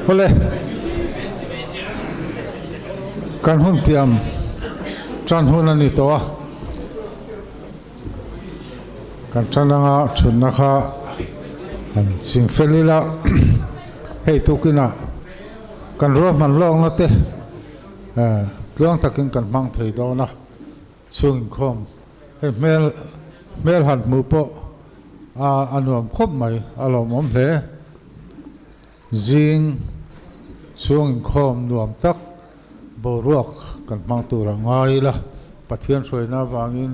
Awle, kan hun tiam tan hun a ni tawh a, kan tan anga thutna kha han ching fel ila, hei tukinah kan ruahman lawkna te tluang takin kan hmang thei dawn a. Chhung inkhawm hei hmel hmel han hmuh pawh a a nuam khawp mai a lawmawm hle. Zing chhung inkhawm nuam tak boruak kan hmang tur a ngai ila Pathian hruaina avangin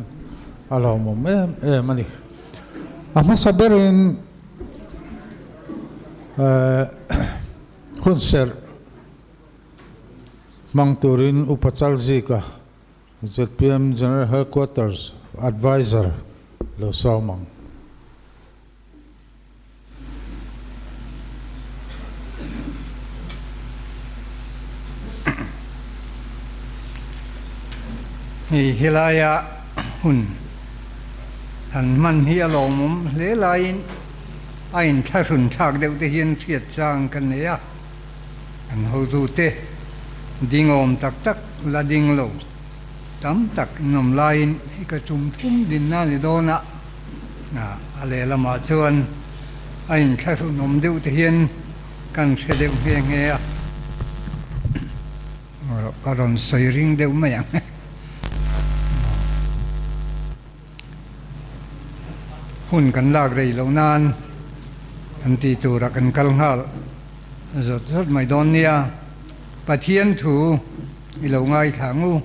a lawmawm em em a ni. A hmasa berin eh hunserh hmang turin Upa Chalzika ZPM General Headquarters Adviser lo sawm ang. Hei helaia hun han hman hi a lawmawm hle laiin a inthlahrun thlak deuh te hian hriat chang ka nei a. Kan hotute dingawm tak tak la ding lo tam tak in awm laiin hei ka tum thum dinna a ni dawn a, a lehlamah chuan a inthlahrunawm deuh te hian kan hre deuh nghe nghe a, ka rawn sawi ring deuh mai ang. Hun kan lak rei loh nan kan tih turah kan kal nghal zawt zawt mai dawn nia. Pathian thu i lo ngaithla ang u.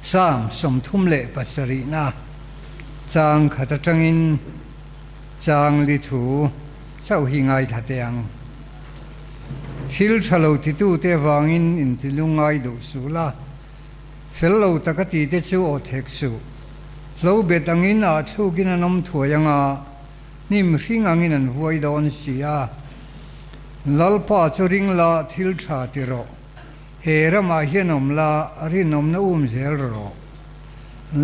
Psalm 37na chang khat atangin chang li thu chauh hi ngaithla teh ang. Thil tha lo titute avangin intilungngai duh suh la. Fel lo taka ti te chu aw thek suh. Hlo bet angin ah thlukin an awm thuai anga, hnim hring angin an vuai dawn si a. Lalpa chu ring la thil tha ti rawh. He ramah hian awm la rinawmna um zel rawh.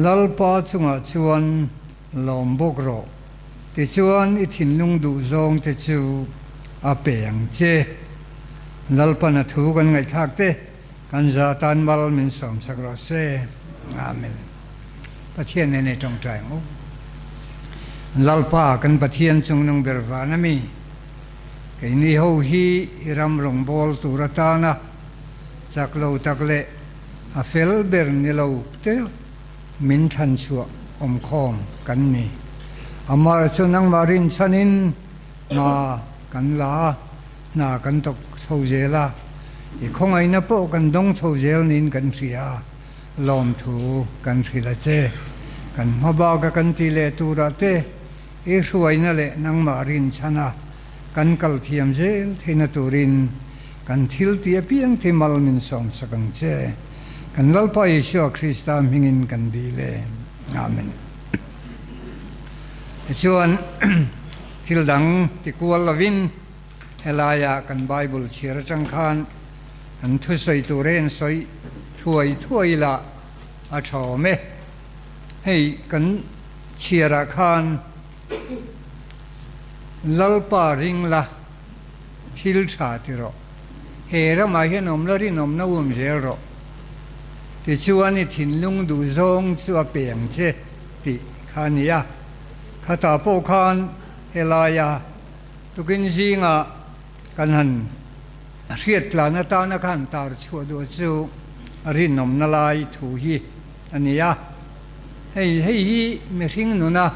Lalpa chungah chuan lawm bawk rawh. Tichuan i thinlung duh zawng te chu a pe ang che. Lalpan a thu kan ngaihthlak te. Kan za tan mal min sawmsak rawh se. Amen. Pathian nen i tawngtai ang u. Lalpa kan Pathian chungnung ber van a mi. Keini ho hi i ram rawngbâwl tur atana chak lo tak leh a fel ber ni lo te min thlan chhuah awmkhawm kan ni. Amah chu nangmah rinchhanin hna kan la a. Hna kan thawk chho zel a, i khawngaihna pawh kan dawng chho zel niin kan hria a, lawmthu kan hrilh a che. Kan hma baka kan ti leh turah te i hruaina leh nangmah rinchhana kan kal thiam zel theihna turin kan thil ti apiang thi mal min sawmsak ang che. Kan Lalpa Isua Krista hmingin kan dil e. Amen. Tichuan thil dang ti kual lovin Helaia kan Bible chhiar atang khan an thusawi tur en sawi thuai thuai ila a tha awm e. Hei kan chhiarah khan Lalpa ring la thil tha ti rawh, he ramah hian awm la rinawmna um zel rawh, tichuan i thinlung duh zawng chu a pe ang che tih kha a ni a. Khatah pawh khan helaia Tukin zingah kan han hriat tlan atana ka han tar chhuah duh chu rinawmna lai thu hi a ni a. Hei hei hi mihring nuna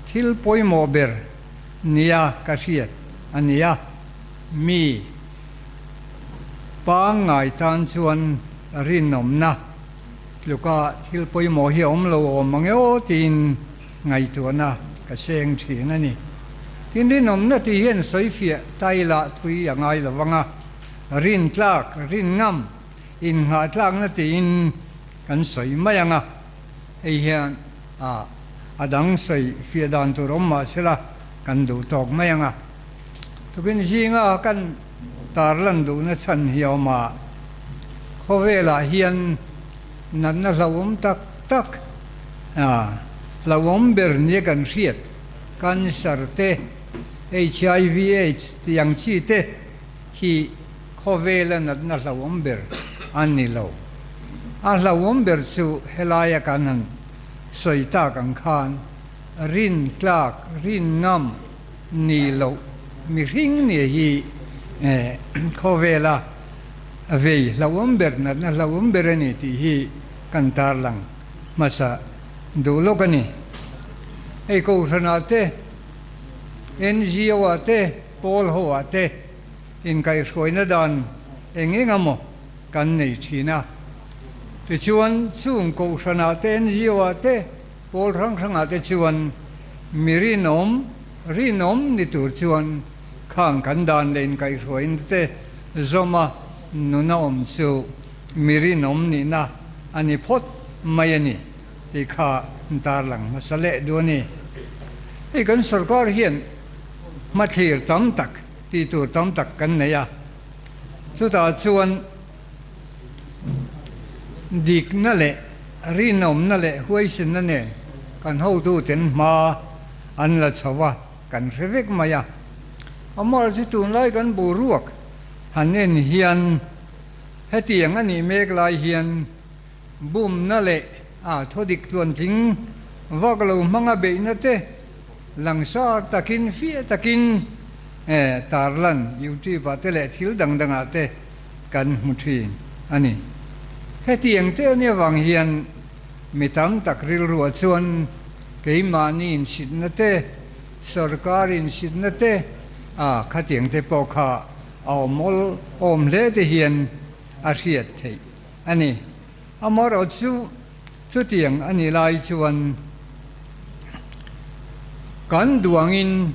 thil pawimawh ber nia ka hriat a ni a. Mi pangngai tan chuan rinawmna tluka thil pawimawh hi a awm lo awm ang e aw tiin ngaihtuahna ka seng thin a ni. Tin, rinawmna tih hian sawifiah tailah thui a ngai lo vang a, rintlak, rinngam, inngahtlakna tiin kan sawi mai ang a, hei hian a a dang sawifiah dan tur awm mah sela kan duh tawk mai ang a. Tukin zinga kan tarlan duhna chhan hi a awm a, khawvelah hian natna hlauhawm tak tak a hlauhawm ber nia kan hriat, cancer te, HIV, aids tih ang chi te hi khawvela natna hlauhawm ber a ni lo. A hlauhawm ber chu helaia kan han sawi tak ang khan rin tlak, rin ngam ni loh mihring nia hi khawvela vei hlauhawm ber, natna hlauhawm ber a ni tih hi kan tarlang hmasa duh lawk a ni. Hei Kohhranah te, NGO-ah te, pawl hoah te inkaihhruaina dan eng eng emaw kan nei thin a. Tichuan, chung Kohhranah te, NGO-ah te, pawl hrang hrangah te chuan mi rinawm, rinawm ni tur chuan khang kan dan leh inkaihhruaina te zawma nuna awm chu mi rinawm nihna a ni phawt mai a ni tih kha an tarlang hmasa leh duh a ni. Hei kan sorkar hian hmathlir tam tak tih tur tam tak kan nei a, chutah chuan dikna leh rinawmna leh huaisenna nen kan hotuten hma an la chho a, kan hre vek mai a. Amah chu tunlai kan boruak han en hian hetiang a nih mek lai hian bumna leh a thudik tluantling vak lo hmanga beihna te langsar takin fiah takin tarlan YouTube ah te leh thil dang dangah te kan hmu thin a ni. Hetiang te ania vang hian mi tam tak rilruah chuan keimahni insitna te, sorkar insitna te a khatiang te pawh kha a awm awl awm hle te hian a hriat theih a ni. Amaherawhchu chutiang a nih lai chuan kan duangin,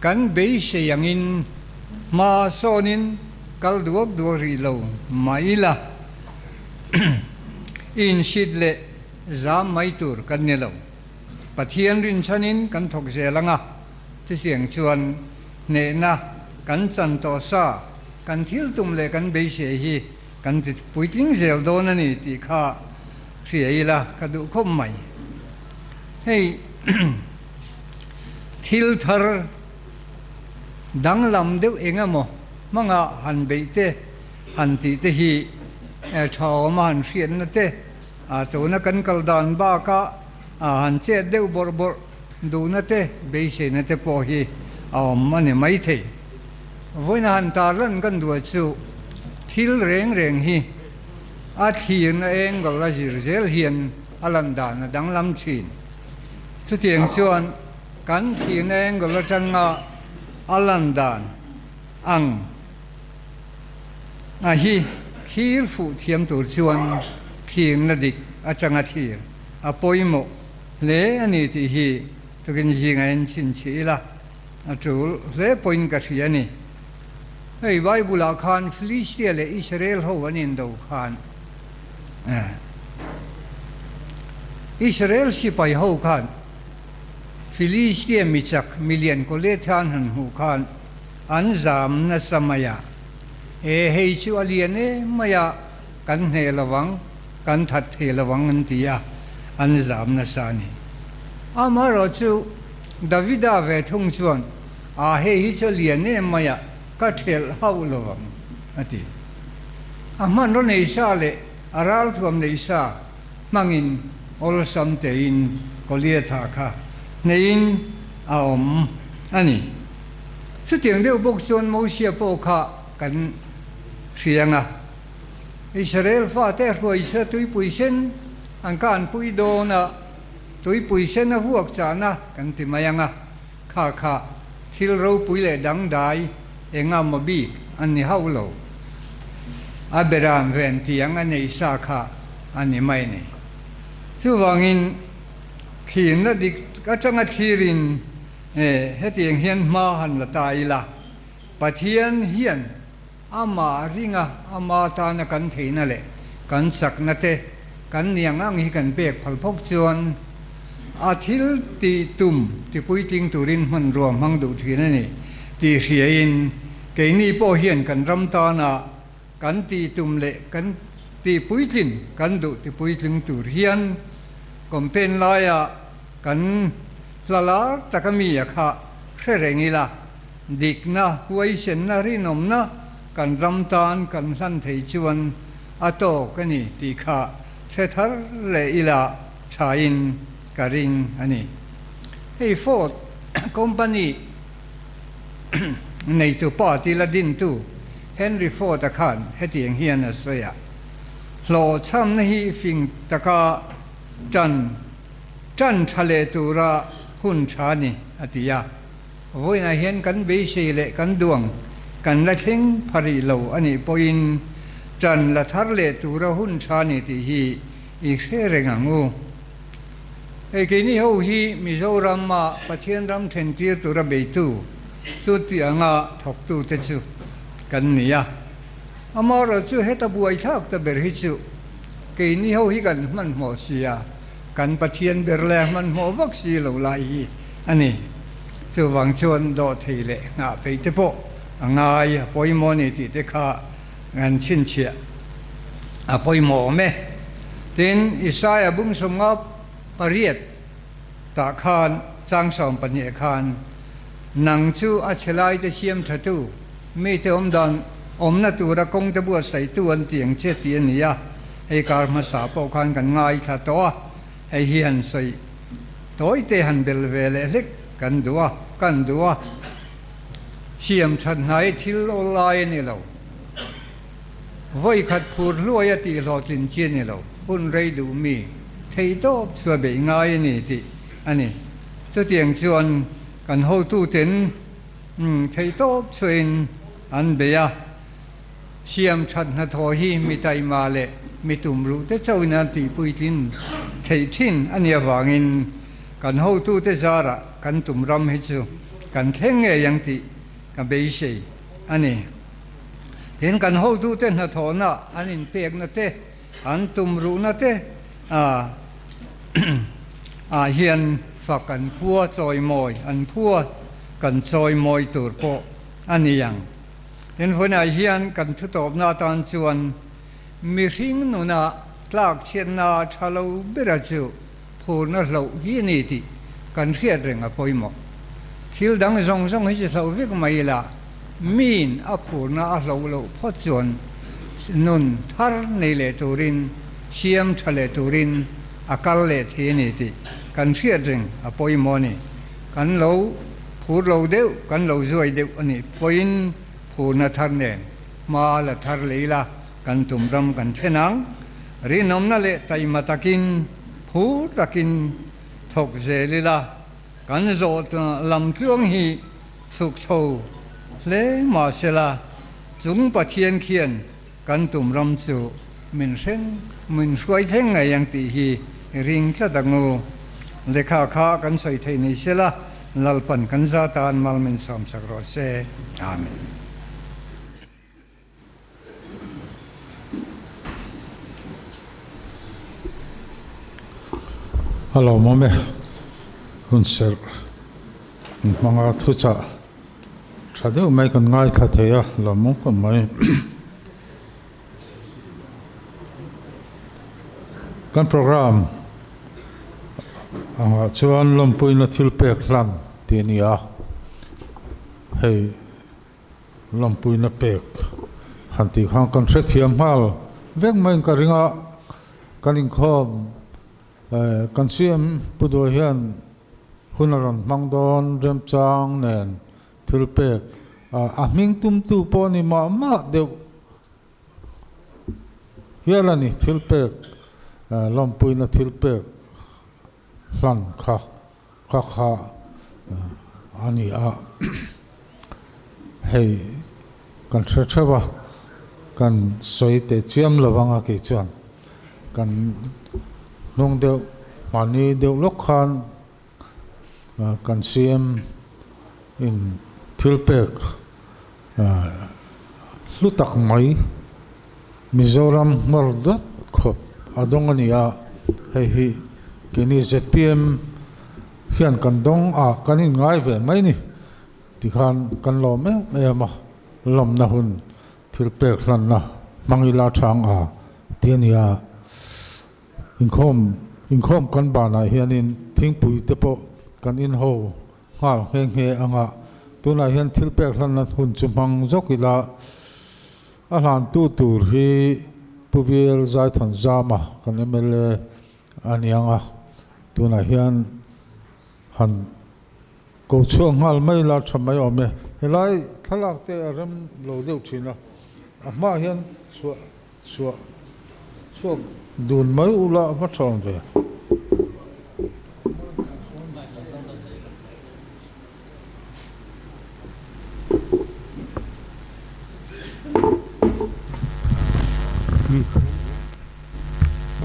kan beisei angin hma sawnin kal duak duak rih lo mah ila, insit leh zam mai tur kan ni lo. Pathian rinchhanin kan thawk zel ang a, chutiang chuan hnehna kan chan tawh sa, kan thil tum leh kan beisei hi Kan ti puitling zel dawn a ni tih kha hria ila ka duh khawp mai. Hei thil thar danglam deuh eng emaw hmanga han beih te han tih te hi tha awma han hriatna te tuna kan kal dan baka han chet deuh bawrh bawrh duhna te beiseina te pawh hi a awm a ni maithei. Vawiina han tarlan kan duah chu thil reng reng hi a thlirna angle a zir zel hian a lan dan a danglam thin. Chutiang chuan kan thlirna angle atanga a lan dan ang a hi thlir fuh thiam tur chuan thlirna dik atanga thlir a pawimawh hle a ni tih hi tukin zingah hian chhinchhiah ila. A tul hle pawhin ka hria a ni. Hei Bible-ah khan Philistia leh Israel ho an indo khan Israel sipai ho khan Philistia mi chak milian Goliath an han hmuh khan an zam nasa mai a, E hei chu a lian em mai a, kan hneh lo ang, kan that thei lo ang an ti a, an zam nasa a ni. Amaherawhchu Davida ve thung chuan, A hei hi chu lian em mai a, ka thelh hauh lo ang, a ti. A hmanraw nei sa leh a ralthuam nei sa hmangin awlsam tein Goliatha kha hneiin a awm a ni. Chutiang deuh bawk chuan Mosia pawh kha kan hriang a. Israel fate hruaisa tuipui sen an kanpui dawn a, Tuipui sen a vuak chahna kan ti mai ang a, kha kha thil ropui leh dangdai enga maw bik an ni hauh lo. A beram ven tiang a neih sa kha a ni mai ni. Chuvangin thlirna dik atanga thlirin hetiang hian hma han la ta ila, Pathian hian Amah ringa ama tana kan theihna leh kan chakna te kan niang ang hi kan pek phal phawk chuan a thil tih tum tipuitling turin hmanrua hmang duh thin a ni tih hriain keini pawh hian kan ram tana kan tih tum leh kan tihpuitlin kan duh tipuitling tur hian campaign laia kan hla lar taka mi a kha hre reng ila. Dikna, huaisenna, rinawmna, kan ram tan kan hlan thei chuan a tawk a ni tih kha hre thar leh ila thain ka ring a ni. Hei Ford company neitu pa tila dintu Henry Ford-a khan hetiang hian a sawi a, Hlawhchhamna hi fing taka tan tan tha leh tura hun tha a ni, a ti a. Vawiinah hian kan beisei leh kan duang kan la thleng pha rih lo a nih pawhin tan la thar leh tura hun tha a ni tih hi i hre reng ang u. Hei keini ho hi Mizoram-a Pathian ram then tir tura beitu chu tih anga thawktute chu kan ni a. Amaherawhchu heta buaithlak ta ber hi chu keini ho hi kan hmanhmawh si a, kan Pathian ber leh hmanhmawh vak si lo lai hi a ni. Chuvang chuan dawhthei leh nghah peih te pawh a ngai a pawimawh a ni tih te kha kan chhinchhiah a pawimawh awm e. Tin, Isaia bung 58 tah khan chang 12 khan, Nang chu a chhe laite siam thatu, mite awmdan awmna tura kawngte buatsaihtu an ti ang che tih a ni a, hei kar hmasa pawh khan kan ngaithla tawh a, hei hi han sawi tawite han bel ve leh hlek kan duh a, kan duh a. Siam that hnai thil awl lai a ni lo. Vawi khat phur hluai a tih hlawhtlin chi a ni lo. Hun rei duh mi thei tawp chu a beih ngai a ni tih a ni. Chutiang chuan kan hotuten thei tawp chuain an bei a. Siam that hnathawh hi mi taima leh mi tumruh te chauhin an tihpuitlin theih thin a nih avangin kan hotute zarah kan tum ram hi chu kan thleng ngei ang tih ka beisei a ni. Tin, kan hotute hnathawhna an inpekna te, an tumruhna te ah hian fak an phua chawimawi, an phua kan chawimawi tur pawh a ni ang. Tin, vawiinah hian kan thutawpna atan chuan mihring nuna tlakchhiatna tha lo bera chu phurna hloh hi a ni tih kan hriat reng a pawimawh. Thil dang zawng zawng hi chu hloh vek mai ila, miin a phurna a hloh loh phawt chuan nun thar nei leh turin, siam tha leh turin a kal leh thei a ni tih kan hriat reng a pawimawh a ni. Kan lo phur lo deuh, kan lo zuai deuh a nih pawhin phurna thar nen hma la thar leh ila kan tum ram kan thlen ang. Rinawmna leh taima takin, phur takin thawk zel ila kan zawh lam tluang hi chhuk chho hle mahsela chung Pathian khian kan tum ram chu min hreng, min hruai thleng ngei ang tih hi ring tlat ang u. Lehkha kha kan sawi theih ni sela, Lalpan kan za tan mal min sawmsak rawh se. Amen. A lawmawm e, hun serh hmanga thuchah tha deuh mai kan ngaithla thei a, lawmawm khawp mai. Kan program angah chuan lawmpuina thil pek hlan tih a ni a, hei Lawmpuina pek han tih khan kan hrethiam nghal vek maiin ka ring a, kan inkhawm kan CM Pu Duai hian hun a rawn hmang dawn remchang nen thil pek a hming tumtu pawh a ni mah mah deuh hial a ni thil pek lawmpuina thil pek hlan kha Kha kha a ni a, hei kan hre theuh a, kan sawi teh chiam lo ang a kei chuan kan hnung deuh mahni deuh lawk khan kan CM in thil pek hlu tak mai Mizoram hmawr dawt khawp a dawng a ni a, hei hi keini zpm hian kan dawng a, kan inngai ve mai ni tikhan kan lawm em em a, lawmna hun thil pek hlanna hmang ila chang a ti a ni a, inkhawm inkhawm kan banah hianin thingpui te pawh kan inho nghal nghe nghe ang a, tunah hian thil pek hlanna hun chu hmang zawk ila. A hlantu tur hi Pu Vil Zaithawnzama kan mla a ni ang a, tunah hian han ko chhuak nghal mai la tha mai awm e. Helai thlalak te a rem lo deuh thin a, a hmaah hian chhuah chhuah chhuak dun mai ula a hma tha awm ve.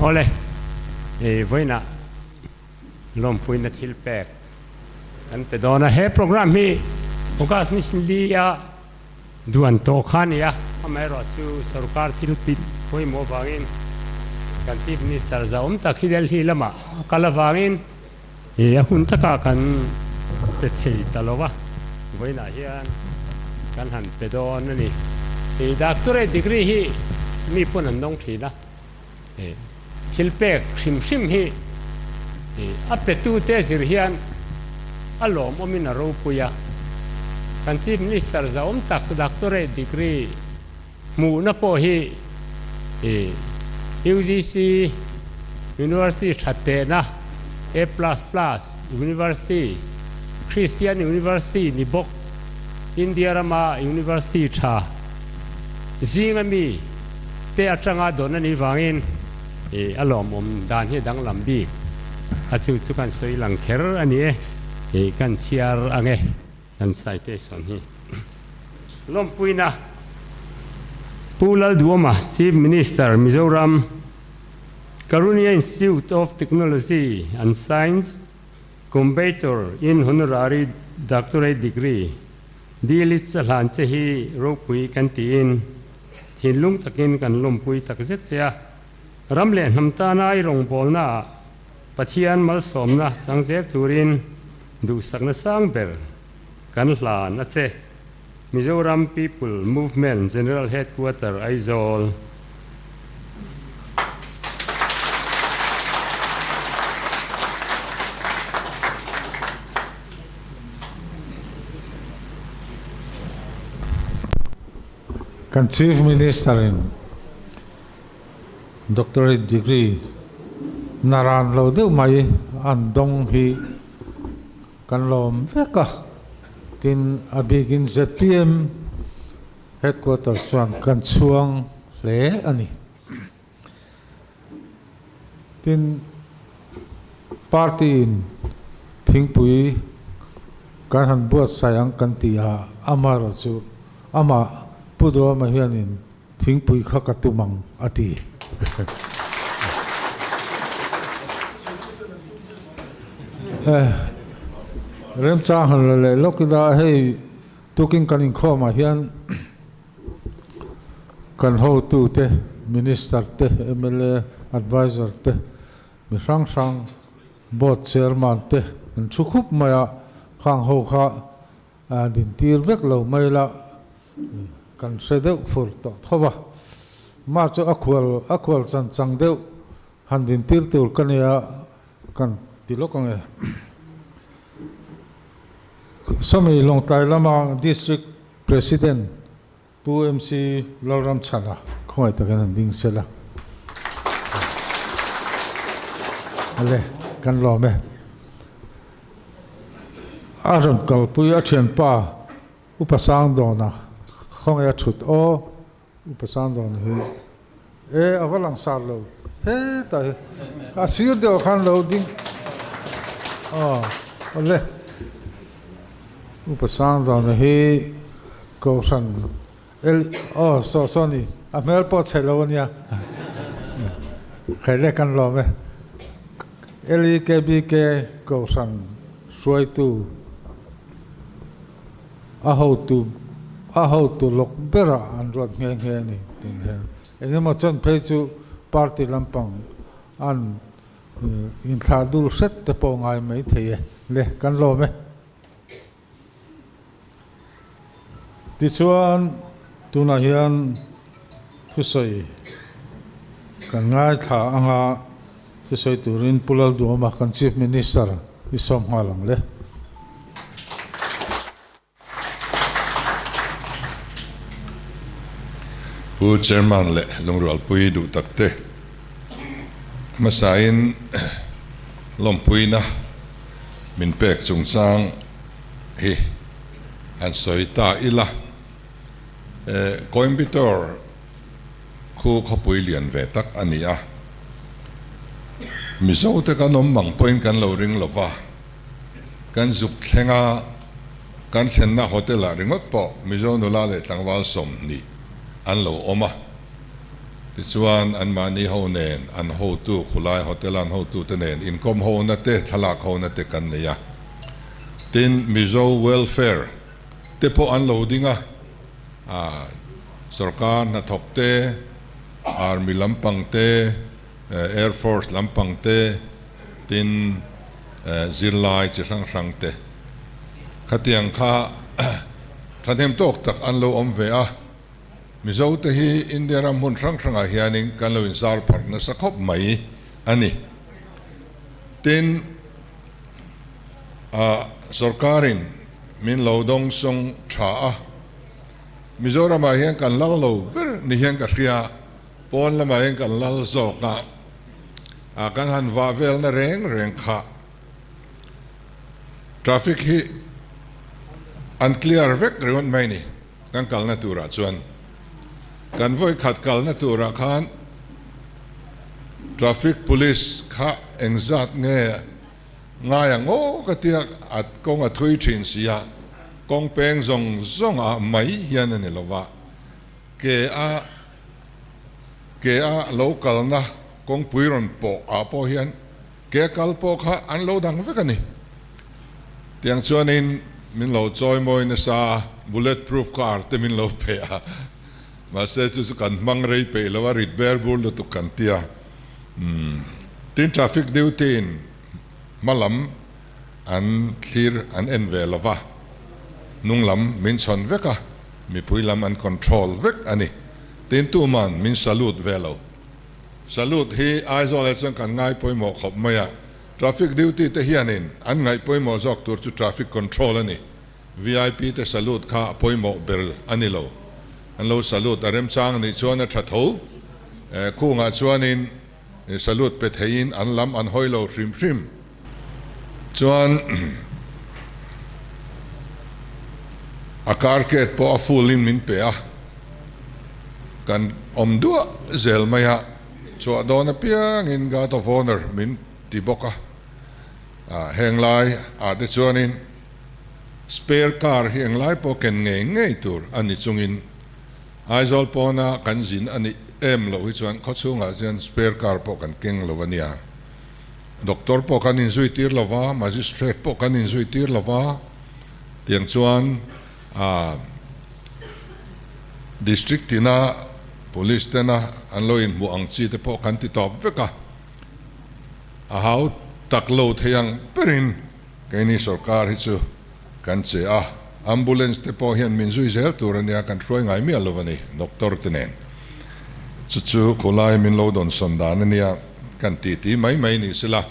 Awle, vawiinah lawmpuina thil pek kan pe dawn a. He program hi August ni li a duan tawh kha a ni a, amaherawhchu sorkar thil pawimawh avangin kan Chief Minister zahawm tak hi Delhi lamah a kal avangin He a hun takah kan pe thei ta lo va, vawiinah hian kan han pe dawn a ni. He doctorate degree hi mi pawn an dawng thin a, he thil pek hrim hrim hi a petute zir hian a lawmawmin a ropui a. Kan Chief Minister zahawm tak doctorate degree hmuhna pawh hi UGC University that tehna A plus plus University, Christian University ni bawk India rama University tha zinga mi te atanga dawn a nih vangin a lawmawm dan hi a danglam bik a, chu chu kan sawi lang kher a ni e, kan chhiar ang e. Kan citation hi lawmpuina Pu Lalduhoma, Chief Minister, Mizoram, Karunya Institute of Technology and Science, Coimbatore in Honorary Doctorate Degree, D-Lit a hlan che hi ropui kan tiin thinlung takin kan lawmpui takzet che a. Ram leh hnam tana i rawngbawlnaah Pathian malsawmna chang zel turin duhsakna sang ber kan hlan a che. Mizoram People Movement General Headquarter Aizawl. Kan Chief Minister in Doctorate degree naran lo deuh mai an dawng hi kan lawm vek a, tin a bikin zpm headquarters chuan kan chhuang hle a ni. Tin party in thingpui kan han buatsaih ang kan ti a, amaherawhchu amah Pu Duhama hianin Thingpui kha ka tum ang, a ti. Remchang han la leh lawk ila, hei tukin kan inkhawmah hian kan hotute, Minister te, mla Advisor te, mi hrang hrang, Board Chairman te an thu khup mai a, khang ho kha dintir vek lo mai la, Kan hre deuh fur tawh tho va, mah chu a khual a khual chan chang deuh han din tir tur ka nia kan ti lawk ang e. Sawmi Lawngtlai lama District President Pu MC Lalramchhana khawngaih takin han ding sela. Ale kan lawm e. A rawn kalpui a thianpa Upa Sangdawna khawnge a thut aw Upa Sangdawna hi e a va lang sar lo hetah hi a sir deuh khan lo ding aw awle Upa Sangdawna hi Kohhran L aw saw saw ni a hmel pawh chhe lo ania khaile kan lawm e LEKBK Kohhran hruaitu A hotu a hotu lawk berah an ruat nghe nghe a ni tih hian eng emaw chuan phei chu party lampang an inthlah dul hret te pawh ngai mai thei e le kan lawm e. Tichuan tunah hian thusawi kan ngaithla anga thusawi turin Pu Lalduhawma kan Chief Minister i sawm nghal ang le. Pu Chairman leh Lungrualpui duh tak te hmasain lawmpuina min pek chungchang hi han sawi ta ila. Coimbatore khu khawpui lian ve tak a ni a, Mizote kan awm mang pawhin kan lo ring lo va, kan zuk thleng a, kan thlenna hotel ah ringawt pawh Mizo nula leh tlangval 20 an lo awm a, tichuan anmahni ho nen an hotu khulai hotel a an hotute nen inkawm hona te thlalak hona te kan nei a, tin Mizo welfare te pawh an lo ding a, Sorkar hnathawk te, Army lampang te, Air Force lampang te, tin zirlai chi hrang hrang te khatiang kha thahnem tawk tak an lo awm ve a. Mizo te hi India ram hmun hrang hrangah hianin kan lo inzar pharh nasa khawp mai a ni. Tin, sorkarin min lo dawng sawng tha a, Mizoramah hian kan lal lo ber ni hian ka hria, pawn lamah hian kan lal zawk a, a kan han vah velna reng reng kha traffic hi an clear vek ringawt mai ni kan kalna turah chuan. Kan vawikhat kalna turah khan traffic police kha engzat nge Ngai ang aw ka tia a kawng a thui thin si a, kawng peng zawng zawng ah mai hian a ni lo va, ke a ke a lo kalna kawngpui rawn pawh ah pawh hian ke a kal pawh kha an lo dang vek a ni. Tiang chuanin min lo chawi mawi nasa bullet proof car te min lo pe a, mahse chu chu kan hmang rei peih lo a, rit ber bur lutuk kan tia. Tin traffic duty in hma lam an thlir an en ve lo va, hnung lam min chhawn vek a, mipui lam an control vek a ni. Tin tuman min salute ve lo. Salute hi Aizawl ah chuan kan ngai pawimawh khawp mai a, traffic duty te hianin an ngaih pawimawh zawk tur chu traffic control a ni. VIP te salute kha a pawimawh ber a ni lo. An lo salute a remchang nih chuan a tha tho. Khungah chuanin salute pe theiin an lam an hawi lo hrim hrim. Chuan a carcade pawh a full in min pe a, kan awm duah zel mai a, chhuah dawn apiangin guard of honour min ti bawk a. Heng lai ah te chuanin Spare car hi englai pawh ken ngei ngei tur a ni chungin Aizawl pawna kan zin a nih em loh hi chuan khawchhungah chuan spare car pawh kan keng lo a nia. Doctor pawh kan inzui tir lo va, magistrate pawh kan inzui tir lo va, tiang chuan district tina police tena an lo inhmuh ang chi te pawh kan ti tawp vek a, a hau tak lo thei ang berin Keini sorkar hi chu kan che a, ambulance te pawh hian min zui zel tur a nia, kan hruai ngai miah lo a ni, doctor te nen. Chu chu khawlai min lo dawnsawn dan a nia, kan ti ti mai mai ni sela.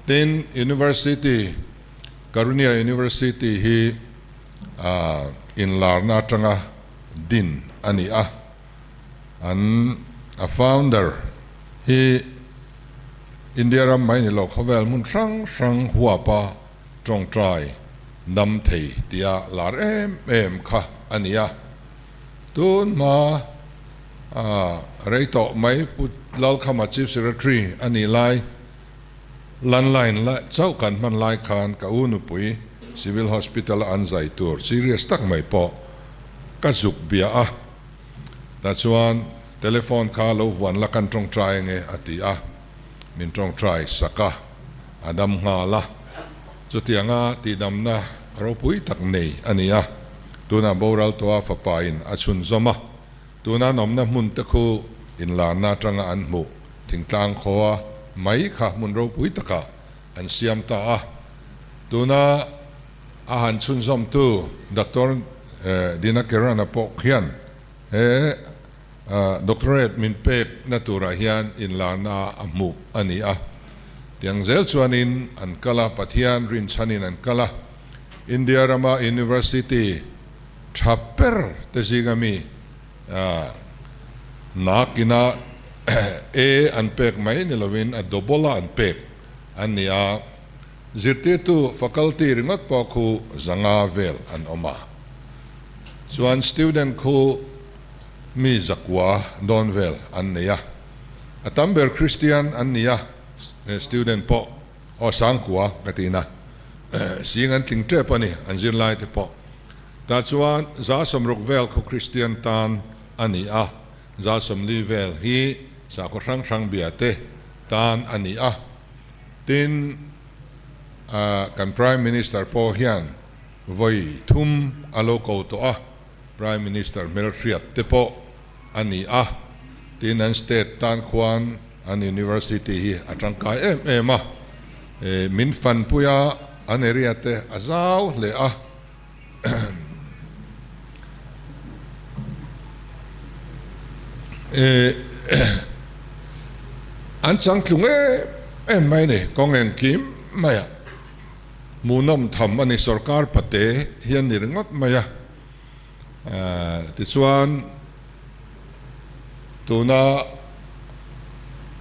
Tin, University, Karunya University hi inlarna atanga din a ni a, an a founder hi India ram mai ni lo khawvel hmun hrang hrang huapa tawngtai dam thei tia lar em em kha a ni a. Tun hma rei tawh mai Pu Lalkhama Chief Secretary a nih lai landline la chauh kan hman lai khan ka u nupui Civil Hospital a an zai tur serious tak mai pawh ka zuk bia a. Tah chuan telephone kha lo vuan la kan tawngtai ange a ti a, min tawngtai sak a, a dam nghal a. Chutianga tihdamna ropui tak nei a ni a, tunah boral tawha fapa in a chhunzawm a, tuna an awmna hmun te khu inlarna atanga an hmuh thingtlang khaw mai kha hmun ropui takah an siam ta a, tuna A han chhunzawmtu Doctor Dinakarana pawh khian he doctorate min pek na turah hian inlarna a hmuh a ni a. Tiang zel chuanin an kal a, Pathian rinchhanin an kal a. India rama university tha ber te zinga mi Nakina A an pek mai ni lovin a double a an pek an ni a, zirtirtu faculty ringawt pawh khu 500 vel an awm a. Chuan student khu mi 900 dawn vel an nei a, a tam ber Christian an ni a, student pawh aw 9,000 ka tina sing an tling tep a ni an zirlai te pawh. Tah chuan 60% vel khu Christian tan a ni a, 40% vel hi sakhaw hrang hrang bia te tan a ni a. Tin, kan Prime Minister pawh hian vawi thum a lo ko tawh a, Prime Minister hmelhriat te pawh a ni a. Tin, an state tan khuan an university hi a tangkai em em a, min fanpui a, an area te a zau hle a. An changtlung em em mai a ni, kawng engkim mai a hmuhnawm tham a ni, sorkar pate hian ni ringawt mai a, tichuan tuna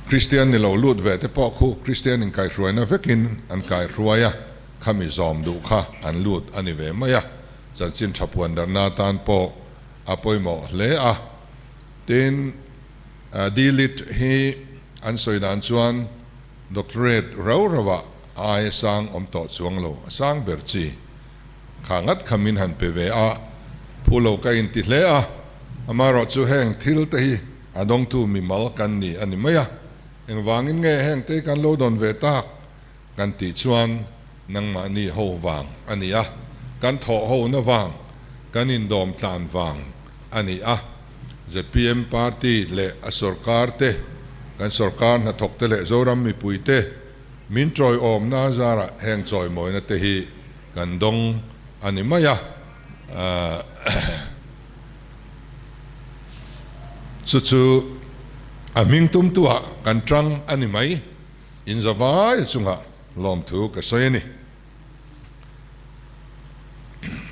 Kristian ni lo lut ve te pawh khu Kristian inkaihhruaina vekin an kaihhruai a. Khami zawm duh kha an lut a ni ve mai a, chanchin tha puan darhna atan pawh a pawimawh hle a. Tin, D-Lit hi an sawi dan chuan Doctorate rau rauah a aia sang awm tawh chuang lo, a sang ber chi kha ngat kha min han pe ve a, phu lo ka inti hle a, amaherawh chu heng thil te hi a dawngtu mimal kan ni a ni mai a, engvangin nge heng te kan lo dawn ve tak? Kan tih chuan nangmahni ho vang a ni a, kan thawh hona vang, kan indawm tlan vang a ni a. Zpm party leh a sorkar te, kan sorkar hnathawk te leh Zoram mipui te min tawiawmna zarah heng chawimawina te hi kan dawng a ni mai a. Chu chu a hming tumtuah kan tang a ni mai. In zavai chungah lawmthu ka sawi a ni.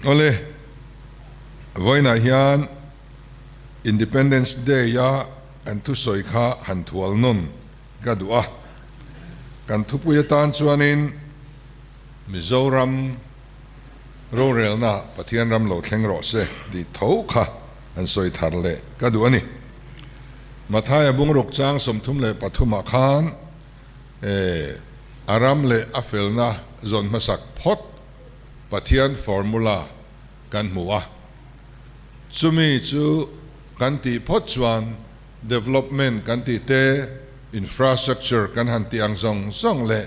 Awle, vawiinah hian Independence Day-a kan thusawi kha han thual nawn ka duh a. Kan thupui atan chuanin Mizoram rorelna Pathian ram lo thleng rawh se tih tho kha an sawi thar leh ka duh a ni. Mathaia bungruk chang 33 ah khan a ram leh a felna zawn hmasak phawt Pathian formula kan hmu a, chumi chu kan tih phawt chuan development kan tih te, infrastructure kan han tih ang zawng zawng leh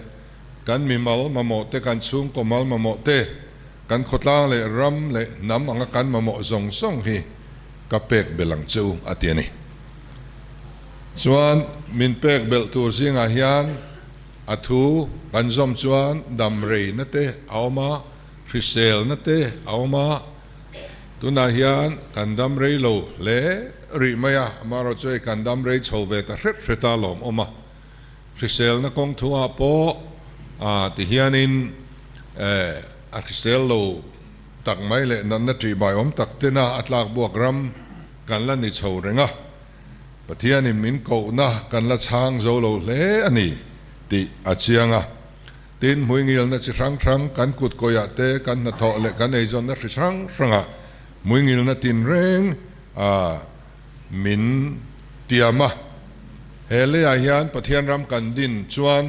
kan mimal mamawh te, kan chhungkaw mal mamawh te, kan khawtlang leh ram leh hnam anga kan mamawh zawng zawng hi ka pek belh ang che u a ti a ni. Chuan min pek belh tur zingah hian a thu kan zawm chuan dam reina te a awm a, hriselna te a awm a, tunah hian kan dam rei lo hle rih mai a, amaherawhchu chu hei kan dam rei chho ve ta hret hret a lawm awm a, hriselna kawng thuah pawh ti hianin a hrisel lo tak mai leh natna ṭihbai awm tak tena a tlak buak ram kan la ni chho reng a, Pathianin min kohna kan la chhang zo lo hle a ni tih a chiang a. Tin, hmuingilna chi hrang hrang kan kut kawiah te, kan hnathawh leh kan eizawnna hri hrang hrangah hmuingilna tinreng a min tiam a. He leiah hian Pathian ram kan din chuan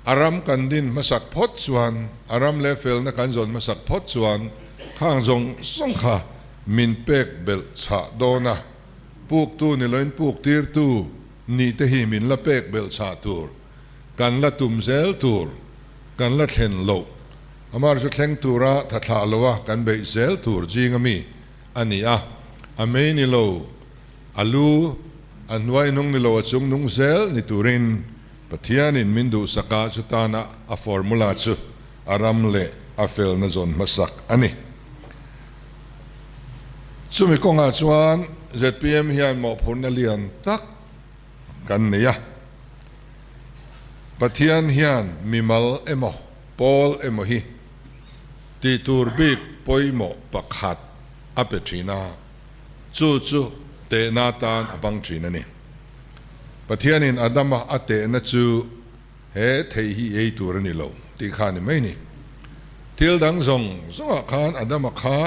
A ram kan din hmasak phawt chuan, a ram leh felna kan zawn hmasak phawt chuan khang zawng zawng kha min pek belh chhah dawn a, puktu ni loin puk tirtu nih te hi min la pek belh chhah tur, kan la tum zel tur, kan la thlen loh, amah chu thleng tura tha thlah loa kan beih zel tur zinga mi a ni a, a mei ni lo, a lu, a hnuai nung ni lo a chung nung zel ni turin Pathianin min duhsak a, chutana a formula chu a ram leh a felna zawn hmasak a ni. Chumi kawngah chuan zpm hian mawhphurhna lian tak kan nei a. Pathian hian mimal emaw, pawl emaw hi tihtur bik pawimawh pakhat a pe thin a, chu chu. Tehna tan a hmang thin a ni. Pathianin Adama a tehna chu he thei hi ei tur a ni lo tih kha a ni mai ni. Thil dang zawng zawngah khan Adama kha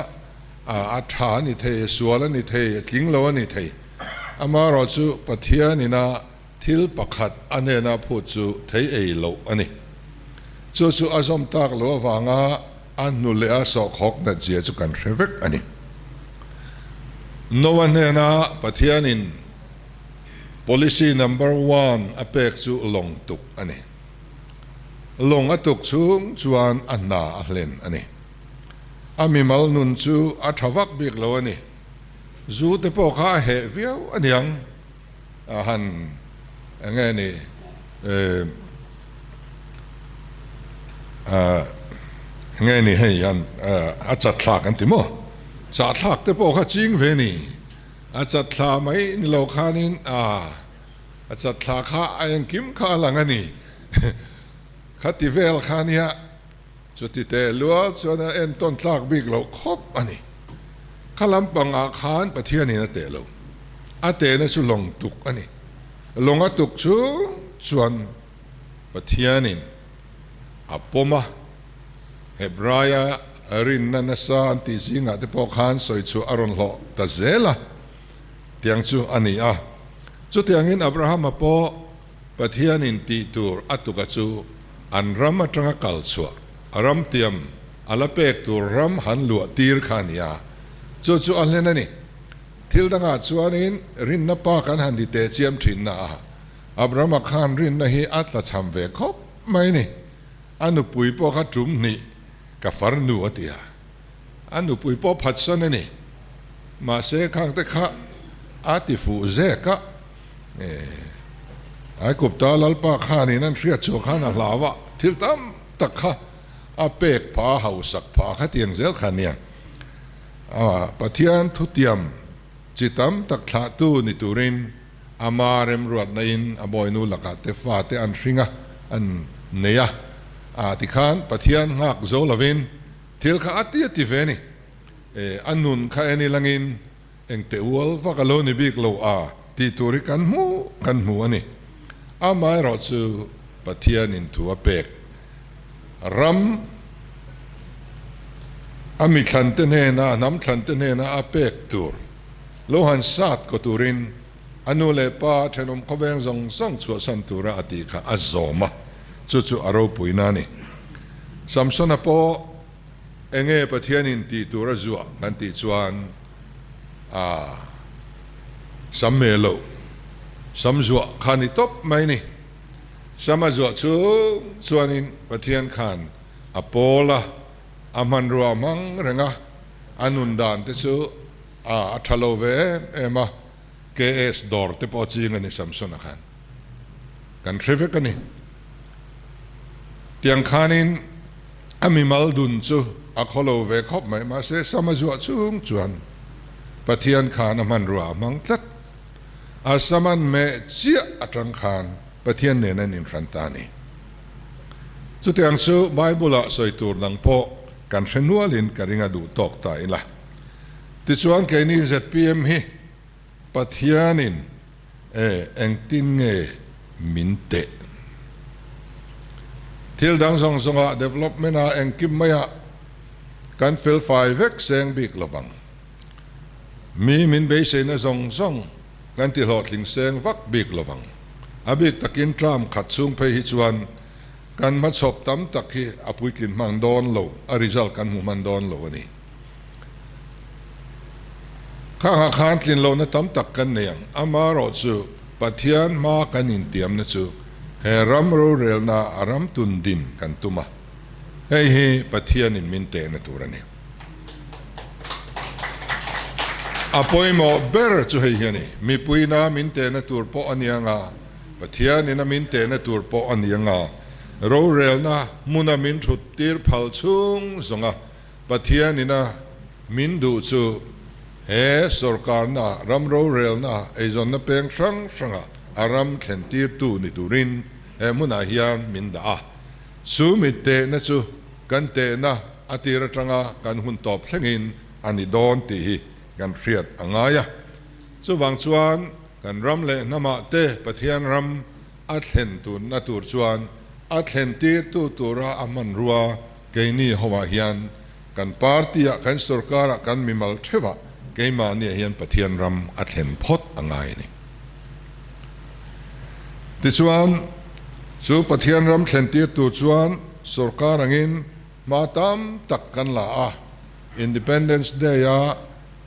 a tha a ni thei, a sual a ni thei, a tling lo a ni thei. Amaherawhchu Pathianin a thil pakhat a hnena phut chu thei ei loh a ni. Chu chu a zawm tak loh avanga a hnu leh a sawhkhawk nat zia chu kan hre vek a ni. Noah hnena Pathianin policy number one a pek chu lawng tuk a ni. Lawng a tuk chhung chuan a hna a hlen a ni. A mimal nun chu a tha vak bik lo a ni. Zu te pawh kha a heh viau a niang. A han eng nge ni eng nge ni hei an a chat thlak an ti maw? Chah thlak te pawh kha ching ve ni. A chat thla mai ni lo khanin a a chat thla kha a engkim kha a lang a ni. Khati vel kha nia chuti teh lua chuan a entawn tlak bik loh khawp a ni. Kha lampangah khan Pathianin a teh lo. A tehna chu lawng tuk a ni. Lawng a tuk chung chuan Pathianin a pawm a, Hebraia rinna nasa an tih zingah te pawh khan sawi chhuah a rawn hlawh ta zel a, tiang chu a ni a. Chutiangin Abrahama pawh Pathianin tih tur a tuka chu an ram atanga kal chhuah, a ram tiam a la pek tur ram han luah tir kha a ni a, chu chu a hlen a ni. Thil dangah chuanin rinna pa kan han ti teh chiam thin na a, Abrahama khan rinna hi a tla cham ve khawp mai ni. A nupui pawh kha tum hnih ka farnu a ti a, a nupui pawh phatsan a ni. Mahse khangte kha a ti fuh zek a. Aikupta Lalpa khanin an hriat chhuah khan a hlau a, thil tam tak kha a pek pha, a hausak pha kha tiang zel kha nia. Pathian thutiam chi tam tak thlahtu ni turin ama remruatna in a bawinu lakah te fate an hring a, an nei a. Tikhan Pathian nghak zo lovin thil kha a ti a ti ve a ni. A nun kha en ilangin Engte ual vak a lo ni bik lo a tih tur hi kan hmu kan hmu a ni. Amaherawh chu Pathianin thu a pek ram a mi thlante hnena a hnam thlante hnena a pek tur lo han sat kaw turin a nu leh pa thenawm khawveng zawng zawng chhuahsan tura a tih kha a zawm a, chu chu a ropuina a ni. Samsona pawh Enge Pathianin tih tur a zuah kan tih chuan a sam me lo, sam zuah kha ni tawp mai ni. Sam a zuah chung chuanin Pathian khan a pawl a, a hmanrua hmang reng a, a nun dan te chu a a tha lo ve em em a, KS dawr te pawh ching a ni Samsona khan. Kan hre vek a ni. Tiang khanin a mimal dun chu a khaw lo ve khawp mai, mahse sam a zuah chung chuan Pathian khan a hmanrua a hmang tlat. A sam an meh chiah atang khan Pathian nen an inhran ta a ni. Chutiang chu Bible-ah sawi tur dang pawh kan hre nualin ka ring a duh tawk ta ila. Tichuan keini zpm hi Pathianin E, engtin nge min teh? Thil dang zawng zawngah development ah engkim maiah kan fel fai vek seng bik lovang. Mi min beiseina zawng zawng kan ti hlawhtling seng vak bik lovang. A bik takin term khat chhung phei hi chuan kan hmachhawp tam tak hi a puitlin hman dawn lo, a result kan hmu hman dawn lo a ni. Khangah khan tlinlohna tam tak kan nei ang. Amaherawh chu Pathian hma kan intiamna chu he ram rorelna a ram tun din kan tum a. Hei hi Pathianin min tehna tur a ni. A pawimawh ber chu hei hi a ni. Mipuina min tehna tur pawh a ni ang a, Pathianin a min tehna tur pawh a ni ang a, rorelna hmuna min thut tir phal chhung zawnga Pathian ina min duh chu he sorkarna, ram rorelna, eizawnna peng hrang hranga a ram thlen tirtu ni turin he hmunah hian min dah a. Chu mi tehna chu kan tehna a tir atanga kan hun tawp thlengin a ni dawn tih hi kan hriat a ngai a. Chuvang chuan kan ram leh hnamah te Pathian ram a thlen tunna tur chuan a thlen tirtu tura a hmanrua keini hovah hian kan party-ah, kan sorkarah, kan mimal theuhah keimahniah hian Pathian ram a thlen phawt a ngai a ni. Tichuan, chu Pathian ram thlen tirtu chuan sorkar angin hma tam tak kan la a, Independence Day-a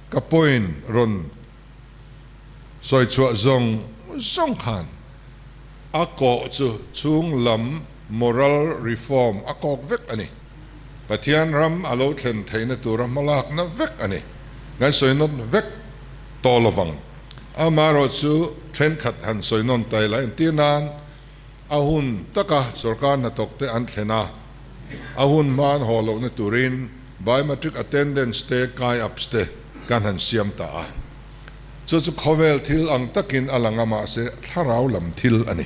ka point rawn sawi chhuah zawng zawng khan a kawh chu chhung lam moral reform a kawk vek a ni. Pathian ram a lo thlen theihna tura hmalakna vek a ni. Kan sawi nawn vek tawh lovang. Amaherawh chu thenkhat han sawi nawn ta ila entir nan a hun taka sorkar hnathawkte an thlen a, a hun hma an haw lohna turin biometric attendance te, kai ups te kan han siam ta a. Chu chu khawvel thil ang takin a lang a mahse thlarau lam thil a ni.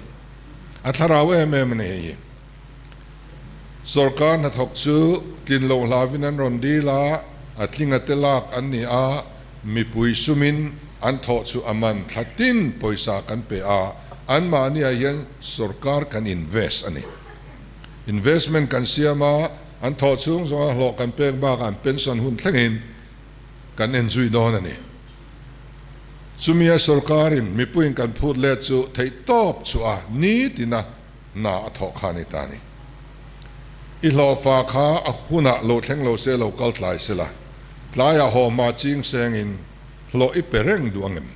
A thlarau em em a ni hei hi. Sorkar hnathawk chu tlin loh hlavin an rawn dil a, a tlinga te lak an ni a, mipui sumin an thawh chu a man thla tin pawisa kan pe a, anmahniah hian sorkar kan invest a ni. Investment kan siam a, an thawh chhung zawnga hlawh kan pek bakah an pension hun thlengin kan en zui dawn a ni. Chumia sorkarin mipuiin kan phut let chu theihtawp chhuah a nitina hna a thawh kha a ni ta a ni. I hlawhfa kha a hunah lo thleng lo se lo kal tlai se la, tlaiah haw hma ching sengin hlawh i pe reng duh ang em?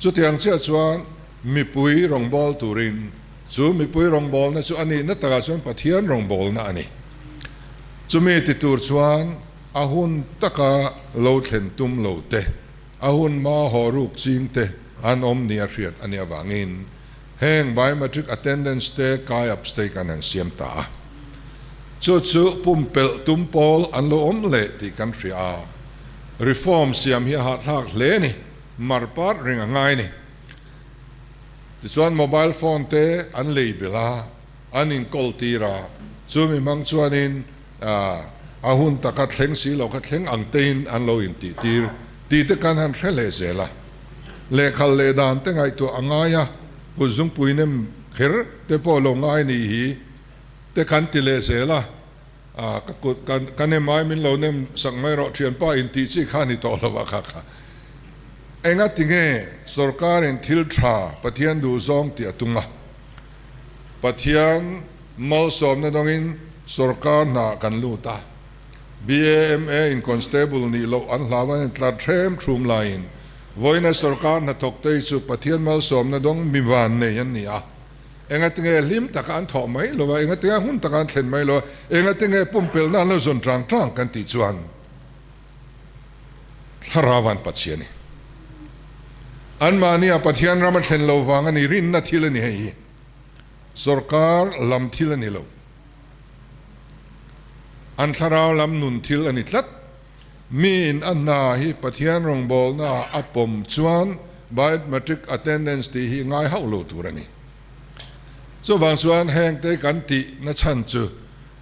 Chutiang chiah chuan mipui rawngbâwl turin, chu mipui rawngbâwlna chu a nihna takah chuan Pathian rawngbâwlna a ni. Chumi ti tur chuan a hun taka lo thlen tum lo te, a hun hma haw ruk ching te an awm nia hriat a nih avangin Heng biometric attendance te kai ups te kan han siam ta a. Chu chu pumpelh tum pawl an lo awm leh tih kan hria a. Reform siam hi a hahthlak hle a ni, mar part reng a ngai a ni. Tichuan mobile phone te an lei belh a, an inkawl tir a, chu mi hmang chuanin a hun taka thleng si lo kha thleng ang tein an lo intih tir tih te kan han hre leh zel a. Lehkhal leh dan te ngaihtuah a ngai a, kut zungpui nem kher te pawh lo ngai nih hi te kan ti leh zel a, ka kut ka nem ai min lo nem sak mai rawh thianpa intih chi kha a ni tawh lo a kha kha. Enga tinge sorkarin thil tha Pathian duh zawng tih a tum a, Pathian malsawmna dawngin sorkar hna kan lut a, BAMA in Constable nih loh an hlau an intlar thlem thlum laiin vawiina sorkar hnathawktei chu Pathian malsawmna dawng mi van nei an ni a. Engatinge hlim taka an thawh mai lo a, engatinge hun taka an thlen mai lo a, engatinge pumpelhna an lo zawn tang tang kan tih chuan Thlarau an Pathian i. Anmahnia Pathian ram a thlen lo vang a ni, rinna thil a ni hei hi. Sorkar lam thil a ni lo. An thlarau lam nun thil a ni tlat. Miin a hna hi Pathian rawngbawlnaah a pawm chuan biometric attendance tih hi ngai hauh lo tur a ni. Chuvang chuan hengte kan tih na chhan chu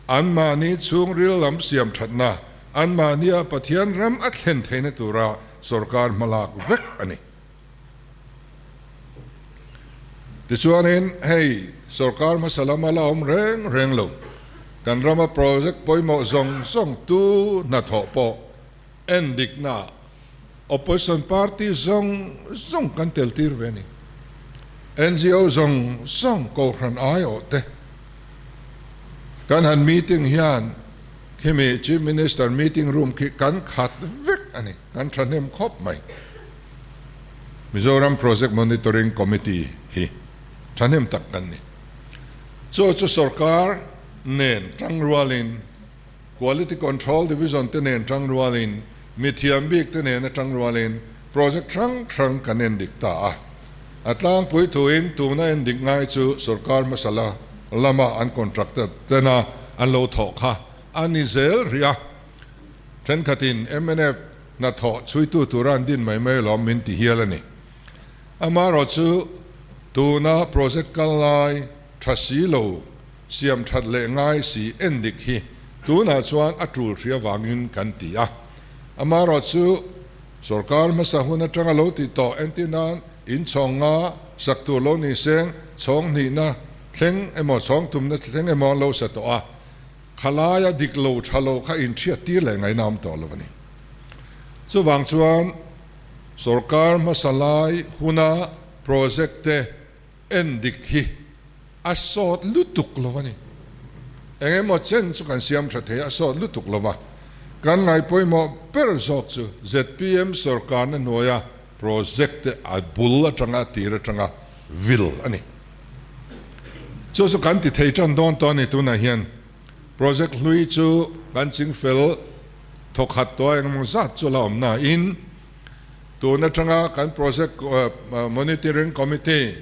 anmahni chhungril lam siam thatna, anmahnia Pathian ram a thlen theihna tura sorkar hmalak vek a ni. Tichuanin hei sorkar hmasa lama la awm reng reng lo, kan rama project pawimawh zawng zawng tu hnathawh pawh en diknaah opposition party zawng zawng kan tel tir ve a ni. NGO zawng zawng kohhran aiawh te kan han meeting hian khimi Chief Minister meeting room khi kan khat vek a ni, kan thahnem khawp mai. Mizoram Project Monitoring Committee hi thahnem tak kan ni. Chu chu sorkar nen tangrualin, Quality Control Division te nen tangrualin, mithiam bik te nena tangrualin project hrang hrang kan endik ta a. A tlangpui thuin tuna endik ngai chu sorkar hmasa la lama an contractor tena an lo thawh kha a ni zel rih a. Thenkhatin mnf hnathawh chhuitu tura an din mai mai alawm min ti hial a ni. Amaherawh chu tuna project kal lai tha si lo, siam that leh ngai si en dik hi tunah chuan a tul hria vangin kan ti a. Amaherawh chu. Sorkar hmasa hun atanga lo tih tawh entir nan in chhawng nga sak tur lo ni seng chhawng hnihna thleng emaw chhawng tumna thleng emaw an lo sa tawh a, khalaia dik lo tha lo kha inhriat tir leh ngaihna awm tawh lo a ni. Chuvang chuan sorkar hmasa lai huna project te en dik hi a sawt lutuk lo a ni. Eng emaw chen chu kan siam tha thei a, a sawt lutuk lo va. Kan ngaihpawimawh ber zawk chu zpm sorkarna hnuaia project te a bul atanga a tir atanga vil a ni. Chu chu kan ti thei tan dawn tawh a ni tunah hian project hlui chu kan chingfel thawkhat tawh a engemaw zat chu la awm nain tun atanga kan project monitoring committee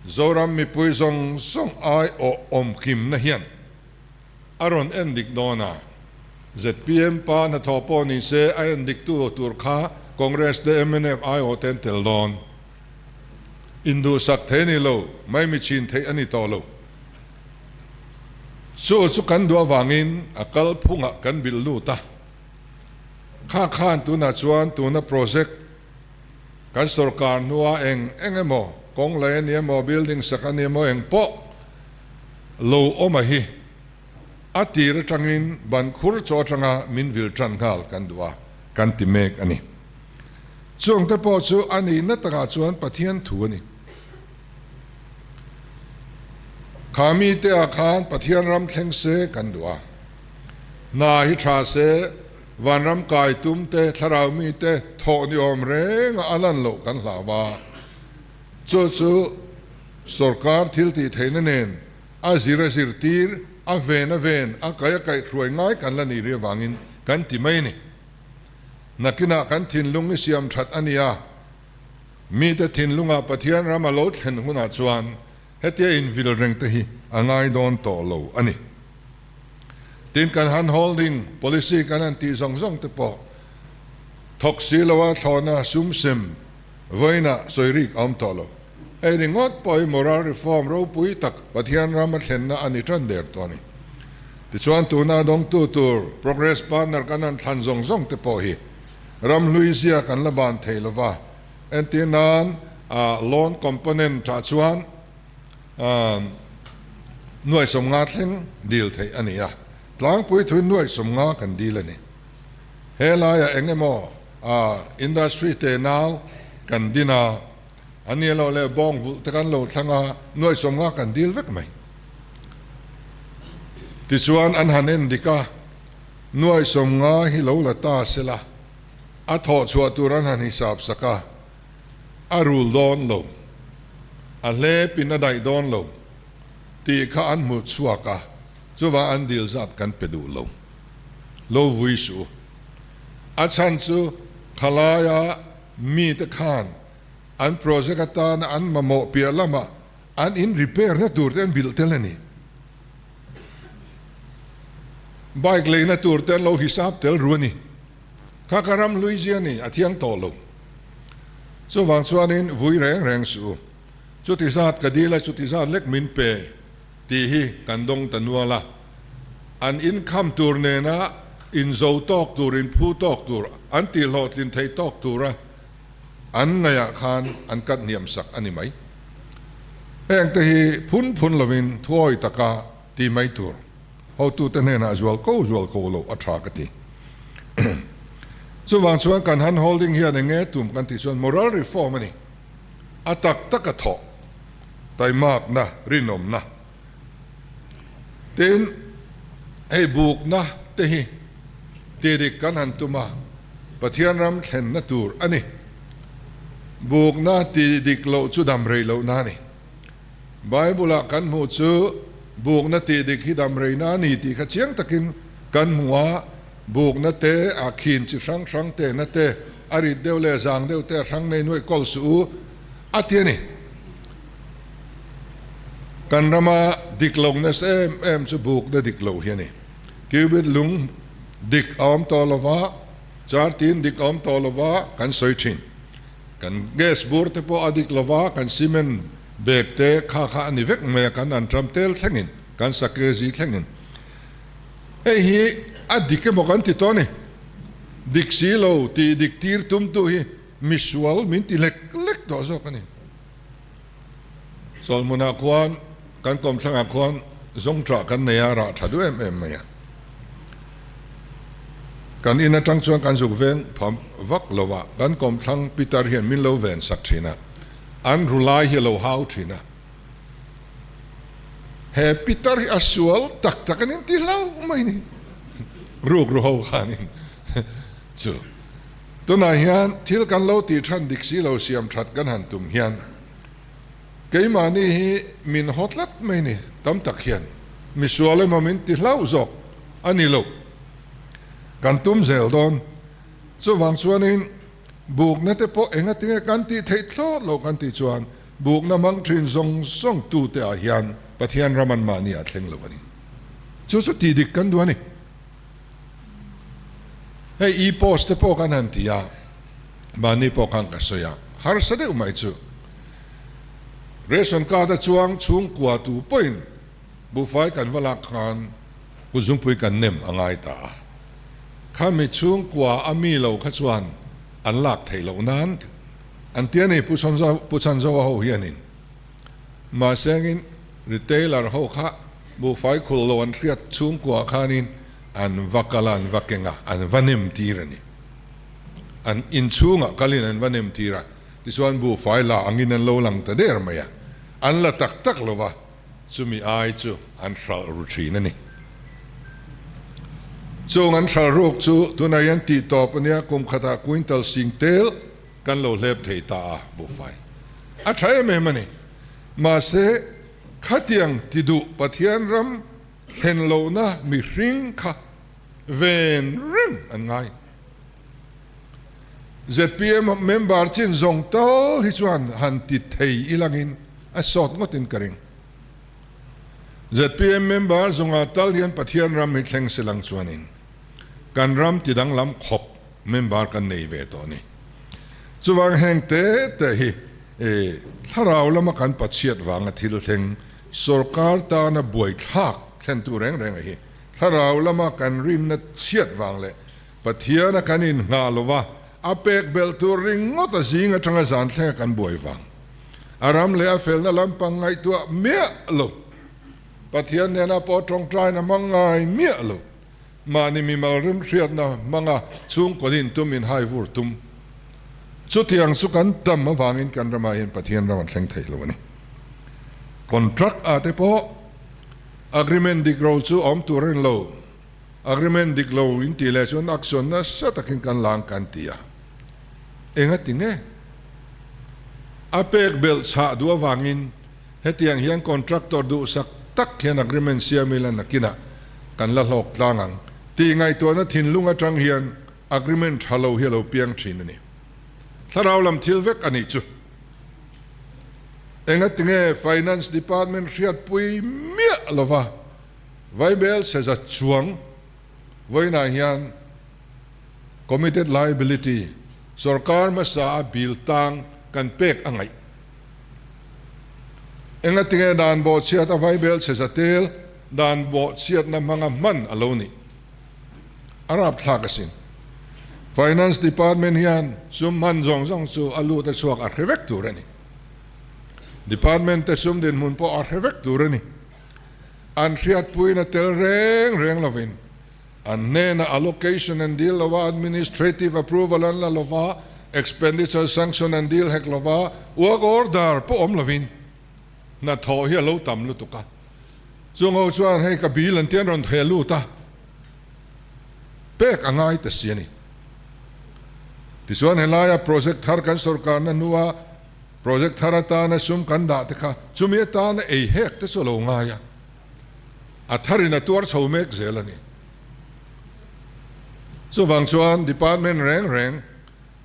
Zoram mipui zawng zawng ai awh awm kimna hian a rawn en dik dawn a, zpm pa hnathawh pawh ni se a en diktu tur kha Congress te mnf ai awh te an tel dawn. Induhsak thei a ni lo, maimi chhin theih a ni tawh lo. Chu chu kan duh avangin a kalphungah kan bilh lut a, kha khan tunah chuan tuna project Kan sorkar hnua eng eng emaw, kawng lei a ni emaw, building sak a ni emaw eng pawh lo awm a hi a tir atangin ban khur chaw atanga min vil tan nghal kan duh a, kan ti mek a ni. Chung te pawh chu a nihna takah chuan Pathian thu a ni. Kha mite ah khan Pathian ram thleng se kan duh a, hna hi tha se, Vanram kai tum te, thlarau mi te thawh ni awm reng a lan loh kan hlau a. Chu chu sorkar thil tih theihna nen a zir a zirtir, a ven a ven, a kaih a kaih hruai ngai kan la nih rih avangin kan ti mai a ni. Nakinah kan thinlung i siam that a nia, mite thinlungah Pathian ram a lo thlen hunah chuan hetia invil reng te hi a ngai dawn tawh lo a ni. Tin, kan hand holding policy kan han tih zawng zawng te pawh thawk si lo a thlawhna sum sem vawiinah sawi rik a awm tawh lo. Hei ringawt pawh hi moral reform ropui tak Pathian ram a thlenna a ni tan der tawh a ni. Tichuan tuna dawngtu tur progress partner kan han thlan zawng zawng te pawh hi ram hlui zia kan la ban thei lo va, entir nan loan component ah chuan Nuai sawmnga thleng dil theih a ni a, tlangpui thu nuai sawmnga kan dil a ni. He laiah eng emaw industry te nau kan din a, a ni lo leh bawng vulh te kan lo thlang a, nuai sawmnga kan dil vek mai. Tichuan an han en dik a, nuai sawmnga hi lo la ta sela, a thawh chhuah tur an han hisap sak a, A rul dawn lo, a hlepin a daih dawn lo tih kha an hmu chhuak a, chuvang an dil zat kan pe duh lo. Lo vui suh u. A chhan chu khalaia mite khan an project atana an mamawh piah lamah an in repair na tur te an bilh tel a ni. Bike leina tur te an lo hisap tel ru a ni. Kha ka ram hlui zia ni, a thiang tawh lo. Chuvang chuanin vui reng reng suh u. Chuti zat ka dil a, chuti zat lek min pe tih hi kan dawng ta nual a. An income tur nena inzo tawk tur, inphu tawk tur, an tihhlawhtlin thei tawk tura an ngaihah khan an kat hniam sak a ni mai. Hengte hi phun phun lovin thuawi taka ti mai tur. Hotute hnenah zual ko zual ko loh a tha ka ti. Chuvang chuan kan hand holding hian eng nge tum kan tih chuan moral reform a ni. A tak taka thawh, taimakna, rinawmna. Tin, hei bukna te hi tidik kan han tum a, Pathian ram thlenna tur a ni. Bukna tidik loh chu dam rei lohna a ni. Bible-ah kan hmuh chu bukna tih dik hi dam reina a ni tih kha chiang takin kan hmu a, bukna te, a khin chi hrang hrang tehna te, a rit deuh leh zang deuh te a hrang nei nuaih kawl suh u a ti a ni. Kan rama dik lo nasa em em chu bukna dik lo hi a ni. Cubit lung dik a awm tawh lo va, chartin dik a awm tawh lo va kan sawi thin. Kan gas bur te pawh a dik lova, kan cement bag te kha kha a ni vek mai a, kan antram tel thlengin, kan sakezi thlengin. Hei hi a dik emaw kan ti tawh a ni. Dik si lo tih dik tir tumtu hi misual min ti lek lek tawh zawk a ni. Chawlhmunah khuan kan kawmthlangah khuan zawngṭah kan nei a, rah ṭha duh em em mai a. Kan in aṭang chuan kan zuk veng pham vak lo a, kan kawmthlang pitar hian min lo ven sak ṭhin a, an ru lai hi a lo hau ṭhin a. He pitar hi a sual tak tak a ni ti hlauh mai ni. Ruk ru ho khanin chu tunah hian thil kan lo tih ṭhan dik si lo siam ṭhat kan han tum hian keimahni hi min haw tlat mai ni tam tak hian misual emaw min ti hlauh zawk a ni lo. Kan tum zel dawn. Chuvang chuanin Bukna te pawh engatinge kan tih theih thlawt lo kan tih chuan bukna hmang thin zawng zawng tute ah hian Pathian ram an mahni ah thleng lo a ni. Chu chu tih dik kan duh a ni. Hei e-post te pawh kan han ti a, mahni pawh khan ka sawi a, harsa deuh mai chu ration card a chuang chhungkua tu pawhin Buhfai kan va lak khan Pu Zungpui kan nem a ngai ta a, khami chhungkua a mi lo kha chuan an lak theih loh nan an ti a ni Pu Chhanzoa ho hianin. Mahsengin retailer ho kha buhfai khul lo an hriat chhungkua khanin an va kal a, an va keng a, an va nem tir a ni. An inchhungah kalin an va nem tir a, tichuan buhfai la angin an lo lang ta der mai a, an la tak tak lo va. Chumi ai chu an hralh ru thin a ni. Chung an hralh ruk chu tunah hian tih tawp a nia, kum khatah quintal sing tel kan lo hlep thei ta a, buhfai a tha em em a ni. Mahse, khatiang ti duh Pathian ram thlen lohna mihring kha ven reng an ngai. Zpm member chin zawng tal hi chuan han ti thei ilangin a sawt ngawtin ka ring. Zpm member zawnga tal hian Pathian ram hi thleng se lang chuanin kan ram ti danglam khawp member kan nei ve tawh a ni. Chuvang heng te te hi thlarau lama kan pachhiat vanga thil thleng sorkar tana buaithlak thlentu reng reng a hi thlarau lama kan rinna chhiat vang leh Pathian a kan inngah lo va, a pek belh tur ringawt a zing atanga zan thlenga kan buai vang. A ram leh a felna lampang ngaihtuah miah lo. Pathian nena pawh tawngtaina hmang ngai miah lo. Mahni mimal rimhriatna hmanga chhungkaw din tum inhai vur tum. Chutiang chu kan tam avangin kan ramah hian Pathian ram an thleng thei lo a ni. Contract ah te pawh agreement dik ro chu awm tur a ni lo. Agreement dik lo in tih leh chuan action nasa takin kan lang kan ti a, enga ti nge? A pek belh chhah duh avangin hetiang hian contractor duhsak tak hian agreement siam ila nakinah kan la hlawk tlang ang tih ngaihtuahna thinlung atang hian agreement tha lo hi a lo piang thin a ni. Thlarau lam thil vek a nih chu. Enga ti nge Finance Department hriatpui miah lova Vaibel seza chuang vawiinah hian committed liability sorkar hmasa a bill tang kan pek a ngaih. Engatinge dan bawhchhiat a vaibel seza tel dan bawhchhiatna hmanga hman a lo nih? A rapthlak asin. Finance Department hian sum hman zawng zawng chu a lut a chhuak a hre vek tur a ni. Department te sum dinhmun pawh a hre vek tur a ni. An hriatpuiin a tel reng reng lovin an hnenah allocation an dil lo a, administrative approval an la lo va, expenditure sanction an dil hek lo va, work order pawh awm lovin hnathawh hi a lo tam lutuk a. Chung ho chuan hei ka bill an tian rawn theh lut a, pek a ngai ta si a ni. Tichuan helaia project thar kan sorkarna hnua Project thar atana sum kan dah te kha chumi atana ei hek te chu a lo ngai a, a tharin a tuar chho mek zel a ni. Chuvang chuan department reng reng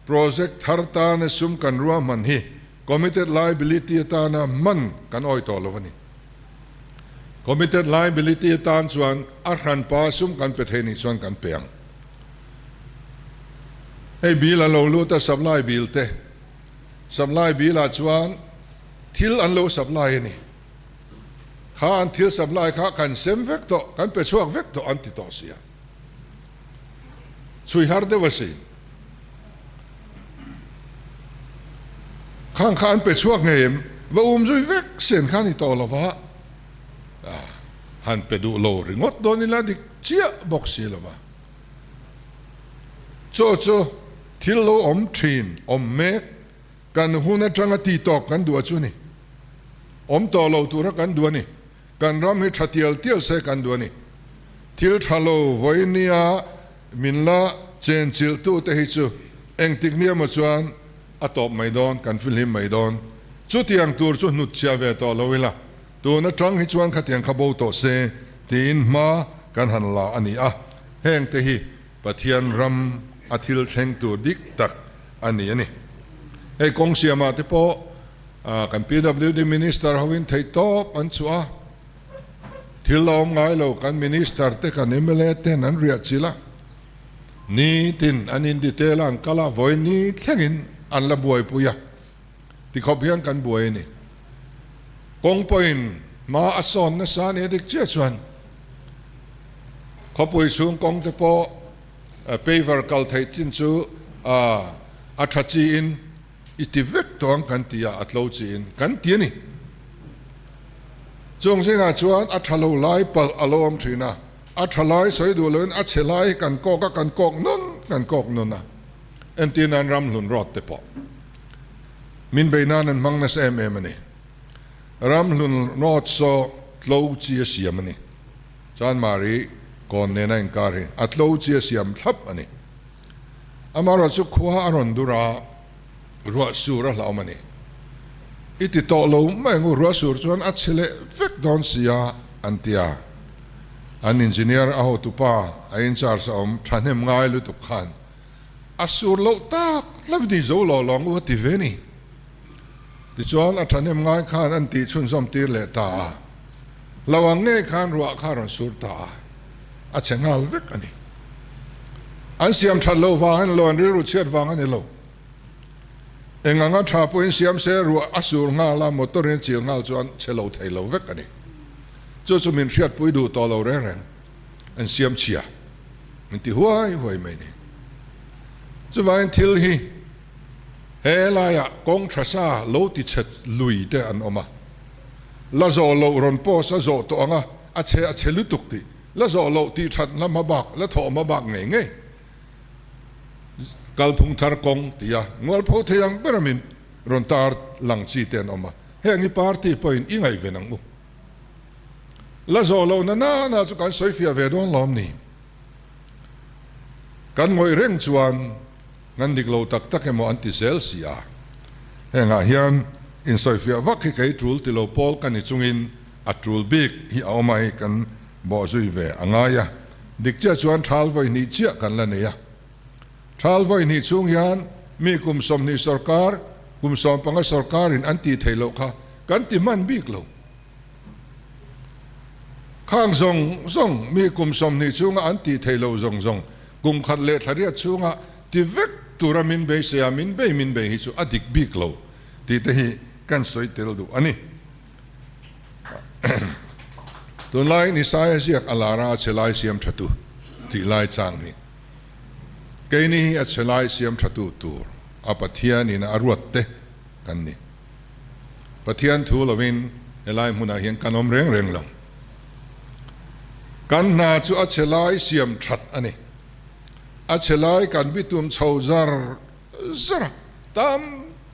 project thar tana sum kan ruahman hi committed liability atana hman kan awi tawh lo a ni. Committed liability atan chuan a hranpa sum kan pe thei nih chuan kan pe ang. Hei bill a lo lut a supply bill te. Supply bill ah chuan thil an lo supply a ni. Kha an thil supply kha kan sem vek tawh, kan pe chhuak vek tawh an ti tawh sia. Chhui har deuh asin. Khang kha an pe chhuak ngei em? Va um zui vek sen kha ni tawh lo va, han pe duh lo ringawt dawn ila dik chiah bawk si lo va. Chaw chu thil lo awm thin, awm mek, kan hun atanga ti tawp kan duh a chu ni. Awm tawh lo tura kan duh a ni. Kan ram hi tha tial tial se kan duh a ni. Thil tha lo vawi nia min la chenchilh tu te hi chu engtik nia maw chuan a tawp mai dawn, kan fihlim mai dawn. Chutiang tur chu hnut chhia ve tawh lo ila, tun atang hi chuan khatiang kha bo tawh se tiin hma kan han la a ni a. Heng te hi Pathian ram a thil thleng tur dik tak a ni a ni. Hei kawng siamah te pawh kan PWD Minister hovin theihtawp an chhuah a, thil la awm ngai lo kan Minister te kan mla ten an riah chilh a, nitin an in detail a an kal a, vawi ni thlengin an la buaipui a, tikhawp hian kan buai a ni. Kawng pawhin hma a sawn nasa a ni a dik chiah chuan khawpui chhung kawng te pawh paver kal theih chin chu a tha chiin I ti vek tawh ang kan ti a, a tlo chiin kan ti a ni. Chung zingah chuan a tha lo lai palh a lo awm thin a, a tha lai sawi duh loin a chhe lai hi kan kawk a, kan kawk nawn kan kawk nawn a. Entir nan ramhlun rawt te pawh min bei nan an hmang nasa em em a ni. Ramhlun rawt saw tlo chi a siam a ni. Chanmari kawn nena inkar hi a tlo chi a siam thlap a ni. Amaherawhchu khua a rawn dur a, ruah sur a hlauhawm a ni. I ti tawh lo mai ang u, ruah sur chuan a chhe leh vek dawn si a, an ti a. An engineer a hotupa a in charge a awm thahnem ngai lutuk khan a sur loh tak hlauh ni zo lo lawng u a ti ve ni. Tichuan a thahnem ngai khan an tih chhunzawm tir leh ta a, lo ang ngei khan ruah kha a rawn sur ta a. A chhe nghal vek a ni. An siam that loh vang a ni lo, an rilru chhiat vang a ni lo. Eng anga tha pawhin siam se ruah a sur nghal a, motor in a chil nghal chuan chhe lo thei lo vek a ni. Chu chu min hriatpui duh tawh lo reng reng, an siam chhia min ti huai huai mai ni. Chuvangin thil hi he laiah kawng tha sa lo ti chhe lui te an awm a, la zawh loh rawn post a zawh tawh ang a, A chhe a chhe lutuk tih la zawh loh tih that na hma bak la thawh hma bak ngei ngei kalphung thar kawng ti a ngualpho thei ang ber a min rawn tar lang chi te an awm a, heng hi party pawhin i ngaihven ang u. La zawh loh na na na chu kan sawi fiah ve dawn lawm ni. Kan ngawih reng chuan ngan dik lo tak tak emaw an ti zel si a, hengah hian insawifiah vak hi kei tul ti lo pawl ka ni chungin A tul bik hi a awm a hi kan bawh zui ve a ngai a, dik chiah chuan thal vawi hnih chiah kan la nei a. Thal vawi hnih chhung hian mi kum 20 sawrkar, kum 15 sawrkarin an tih theih loh kha kan ti hman bik lo. Khang zawng zawng mi kum 20 chhunga an tih theih loh zawng zawng kum khat leh thla riat chhunga ti vek tura min beisei a, min bei min bei hi chu a dik bik lo tih te hi kan sawi tel duh a ni. Tunlai Nisaia ziak a lar a, a chhe lai siam tha tu tih lai chang hi keini hi a chhe lai siam tha tu tur a Pathian in a ruat te kan ni. Pathian thu lovin helai hmunah hian kan awm reng reng lo. Kan hna chu a chhe lai siam that a ni. A chhe lai kan bitum chho zar zar a, tam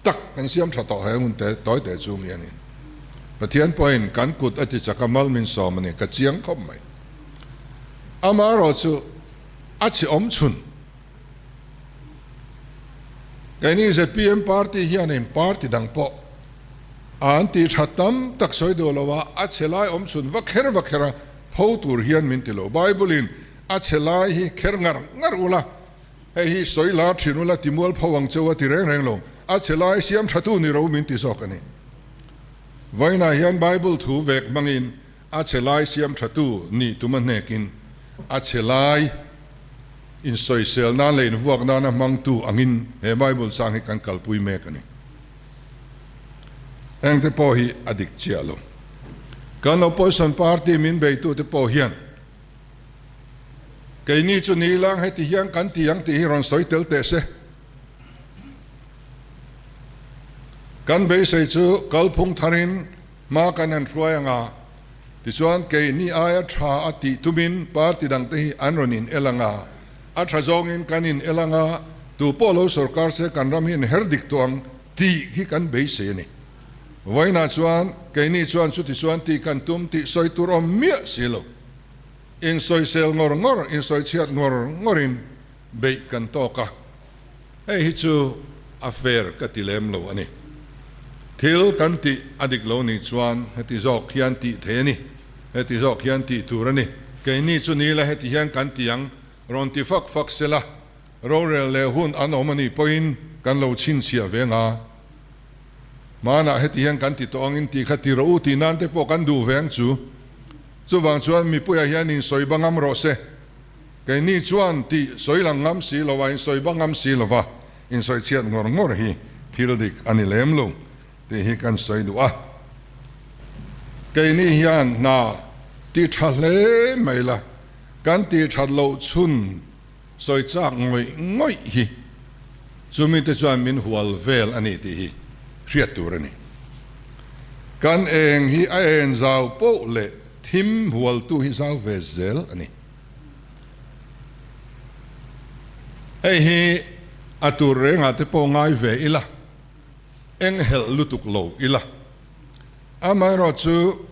tak kan siam tha tawh he hun te tawi teh chu mi a ni. Pathian pawhin kan kut a ti chak a, mal min sawm a ni, ka chiang khawp mai. Amaherawhchu a chhe awm chhun. Keini zpm party hianin party dang pawh an tih tha tam tak sawi duh lo a, a chhe lai awm chhun va kher va kher a, pho tur hian min ti lo. Bible-in a chhe lai hi kher ngar ngar ula, Hei hi sawi lar thin ula ti mual pho ang cheu a ti reng reng lo. A chhe lai siam tha tu ni ro min ti zawk a ni. Vawiinah hian Bible thu vek hmangin a chhe lai siam tha tu ni tum a hnekin a chhe lai insawisel nan leh invuak nana hmang tu angin he Bible chang hi kan kalpui mek a ni. Engte pawh hi a dik chiah lo. Kan opposition party min beitute pawh hian. Keini chu ni lang heti hian kan ti ang tih hi rawn sawi tel teh se. Kan beisei chu kalphung tharin hma kan han hruai ang a, tichuan keini aia tha a tih tumin party dangte hi an rawn in el ang a, a tha zawngin kan in el ang a, tu pawh lo sorkar se kan ram hi in her dik tawh ang tih hi kan beisei a ni. Vawiinah chuan keini chuan chuti chuan tih kan tum tih sawi tur awm miah si lo. Insawisel ngawr ngawr, insawichhiat ngawr ngawrin beih kan tawk a, hei hi chu a fair ka ti lem lo a ni. Thil kan tih a dik lo nih chuan heti zawk hian tih thei a ni, heti zawk hian tih tur a ni. Keini chu ni la heti hian kan ti ang, rawn ti fak fak sela, rorel leh hun an awm a nih pawhin kan lo chhinchhiah ve nga. Hmanah heti hian kan ti tawh angin tih kha ti rawh u tih nan te pawh kan duh ve ang chu. Chuvang chuan mipuiah hian insawi ba ngam rawh se. Keini chuan tih sawi lang ngam si lo a, insawi ba ngam si lo va, insawi chhiat ngawr ngawr hi thil dik a ni lem lo tih hi kan sawi duh a. Keini hian hna ti tha hle mai la, kan tih that loh chhun sawi chak ngawih ngawih hi chumi te chuan min hual vel a ni tih hi hriat tur a ni. Kan eng hi a en zau poh leh thim hualtu hi zau ve zel a ni. Hei hi a tur rengah te pawh ngai ve ila, eng helh lutuk lo ila. Amaherawh chu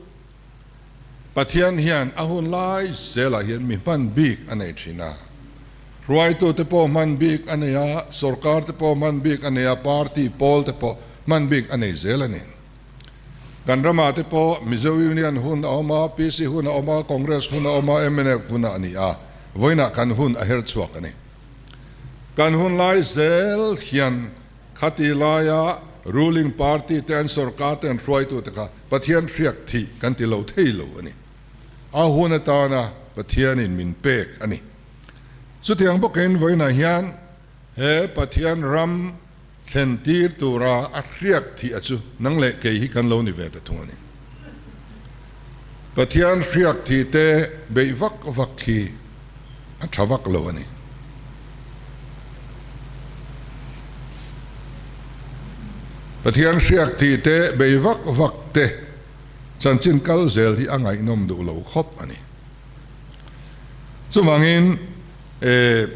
Pathian hian a hun lai zelah hian mi hman bik a nei thin a. Hruaitute pawh hman bik a nei a, sorkar te pawh hman bik a nei a, party pawl te pawh hman bik a nei zel a ni. Kan ramah te pawh Mizo Union hun a awm a, PC hun a awm a, Congress hun a awm a, mnf hun a ni a, vawiinah kan hun a her chhuak a ni. Kan hun lai zel hian khati laia ruling party te an sorkar te an hruaitu te kha Pathian hriak thih kan ti lo thei lo a ni. A hun atana Pathianin min pek a ni. Chutiang bawkin vawiinah hian he Pathian ram Thlen tir tura a hriak thih a chu nang leh kei hi kan lo ni ve ta thung a ni. Pathian hriak thih te beih vak vak hi a tha vak lo a ni. Pathian hriak thih te beih vak vak te chanchin kal zel hi a ngaihnawm duh lo khawp a ni. Chuvangin e.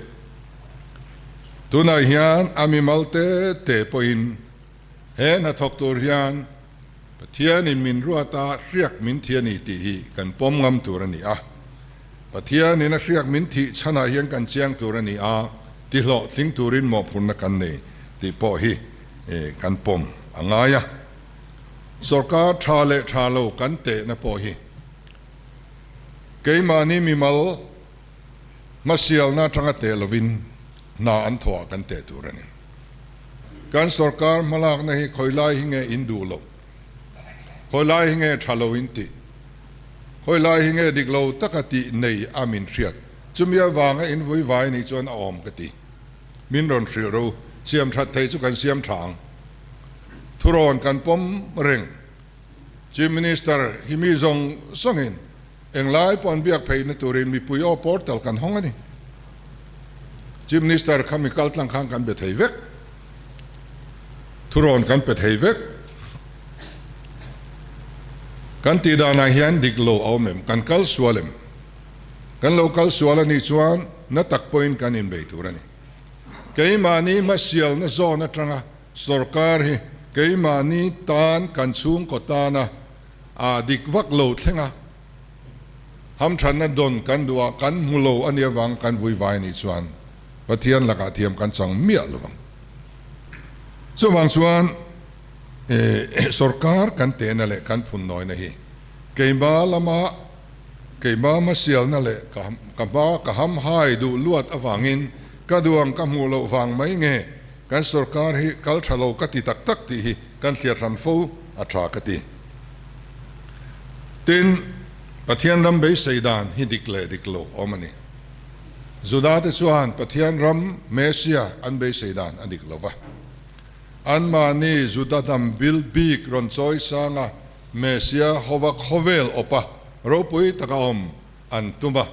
Tunah hian a mimal te te pawhin he hnathawk tur hian Pathianin min ruat a, hriak min thi a ni tih hi kan pawm ngam tur a ni a. Pathianin a hriak min thih chhanah hian kan chiang tur a ni a, tihlawhtling turin mawhphurhna kan nei tih pawh hi kan pawm a ngai a. Sorkar tha leh tha lo kan tehna pawh hi keimahni mimal Hmasialna atanga teh lovin hna an thawhah kan teh tur a ni. Kan sorkar hmalakna hi khawi lai hi nge in duh loh? Khawi lai hi nge tha lo in tih? Khawi lai hi nge dik lo taka tih nei a min hriat? Chumi avanga in vui vai nih chuan a awm ka ti. Min rawn hrilh ro, siam that thei chu kan siam tha ang. Thurawn kan pawm reng. Chief Minister hi mi zawng zawngin Englai pawh an biak pheihna turin mipui aw portal kan hawng a ni. Chief Minister kha mi kal tlang khan kan be thei vek. Thurawn kan pe thei vek. Kan tih danah hian dik lo a awm em? Kan kal sual em? Kan lo kal sual a nih chuan na tak pawhin kan inbei tur a ni. Keimahni hmasialna zawn atanga sorkar hi keimahni tan kan chhungkaw tana A dik vak lo thleng a, hamthanna dawn kan duh a, kan hmu lo a nih avang kan vui vai nih chuan Pathian lakah thiam kan chang miah lo vang. Chuvang chuan sorkar kan tehna leh kan phunnawina hi keima lama keima hmasialna leh ka hma ka hamhai duh luat avangin ka duang ka hmuh loh vang mai nge kan sorkar hi kal tha lo ka ti tak tak tih hi kan hriat hran fo a tha ka ti. Tin, Pathian ram beisei dan hi dik leh dik lo awm a ni. Judate chuan Pathian ram Mesia an beisei dan a dik lo va. Anmahni Juda hnam bil bik rawn chawi sanga Mesia hova khawvel awpa ropui taka awm an tum a.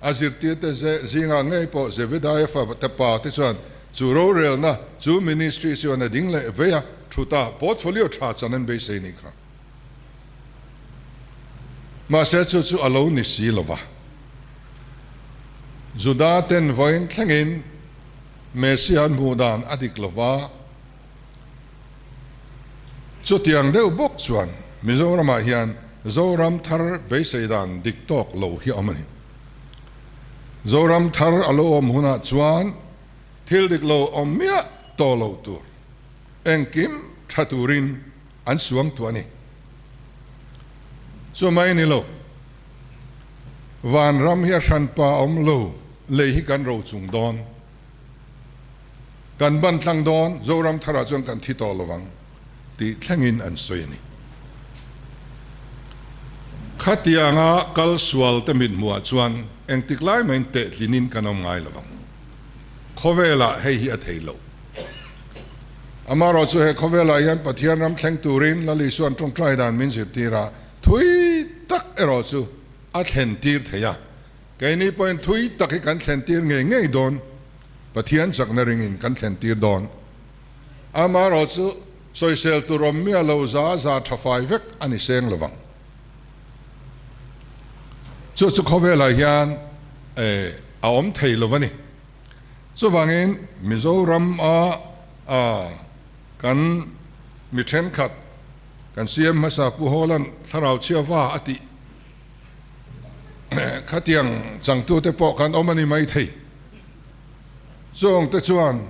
A zirtirte zingah ngei pawh Zebedaia fate pa te chuan chu rorelna, chu ministry chuan a ding leh vei a, thuta portfolio tha chan an beisei nih kha. Mahse chu chu a lo ni si lo va. Juda ten vawiin thlengin Messiah an hmuh dan a dik lo va. Chutiang deuh bawk chuan Mizoramah hian Zoram thar beisei dan dik tawk lo hi a awm a ni. Zoram thar a lo awm hunah chuan thil dik lo awm miah tawh lo tur engkim tha turin an suang tuah a ni. Chu mai ni lo, vanram hi a hranpa awm lo, lei hi kan ro chung dawn. Kan ban tlang dawn, Zoram tharah chuan kan thi tawh lovang tih thlengin an sawi a ni. Khatianga kal sual te mithmuhah chuan engtik lai mahin tehtlinin kan awm ngai lovang. Khawvelah hei hi a thei lo. Amaherawhchu he khawvelah hian Pathian ram thleng turin Lal Isua'n tawngtai dan min zirtir a, thui tak erawh chu a thlen tir thei a. Keini pawhin thui tak hi kan thlen tir ngei ngei dawn, Pathian chakna ringin kan thlen tir dawn. Amaherawhchu sawisel tur awm miah lo za za tha fai vek a ni seng lovang. Chu chu khawvelah hian a awm thei lo a ni. Chuvangin Mizoram a kan mi thenkhat kan CM hmasa Pu Hawla'n thlarau chhia va a tih khatiang changtute pawh kan awm a ni mai thei. Chungte chuan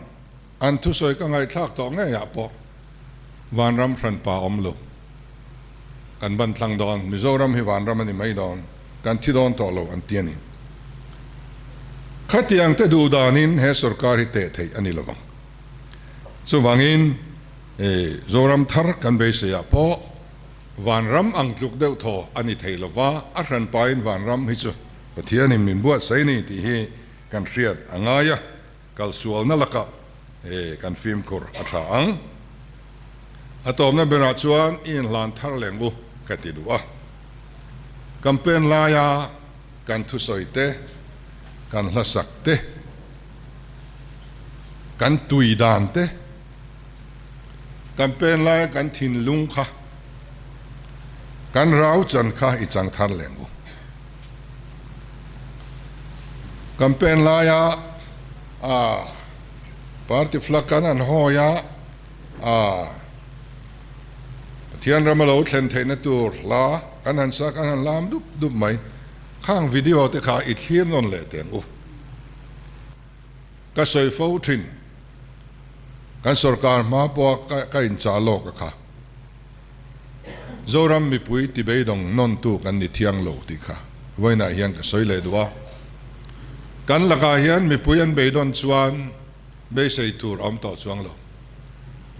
an thusawi ka ngaihthlak tawh ngeiah pawh vanram hranpa awm lo. Kan ban tlang dawn, Mizoram hi vanram a ni mai dawn, kan thi dawn tawh lo an ti a ni. Khatiang te duh danin he sorkar hi teh theih a ni lovang. Chuvangin Zoram thar kan beiseiah pawh vanram ang tluk deuh thaw a ni thei lova, a hranpain vanram hi chu Pathianin min buatsaih a ni tih hi kan hriat a ngai a. Kalsualna lakah kan fimkhur a tha ang. A tawpna berah chuan i inhlan thar leng u ka ti duh a. Campaign laia kan thusawi te, kan hlasak te, kan tui dan te, campaign laia kan thinlung kha, kan rau chan kha i chang thar leng u. Campaign laia a party flag kan han hawi a, a Pathian rama lo thlen theihna tur hla kan han sa kan han lam dup dup mai. Khang video te kha i thlir nawn leh teng u. Ka sawi fo thin. Kan sorkar hma pawha ka inchah lawk a kha. Zoram mipui tibeidawng nawntu kan ni thiang lo tih kha vawiinah hian ka sawi leh duh a. Kan lakah hian mipui an beidawn chuan beisei tur a awm tawh chuang lo.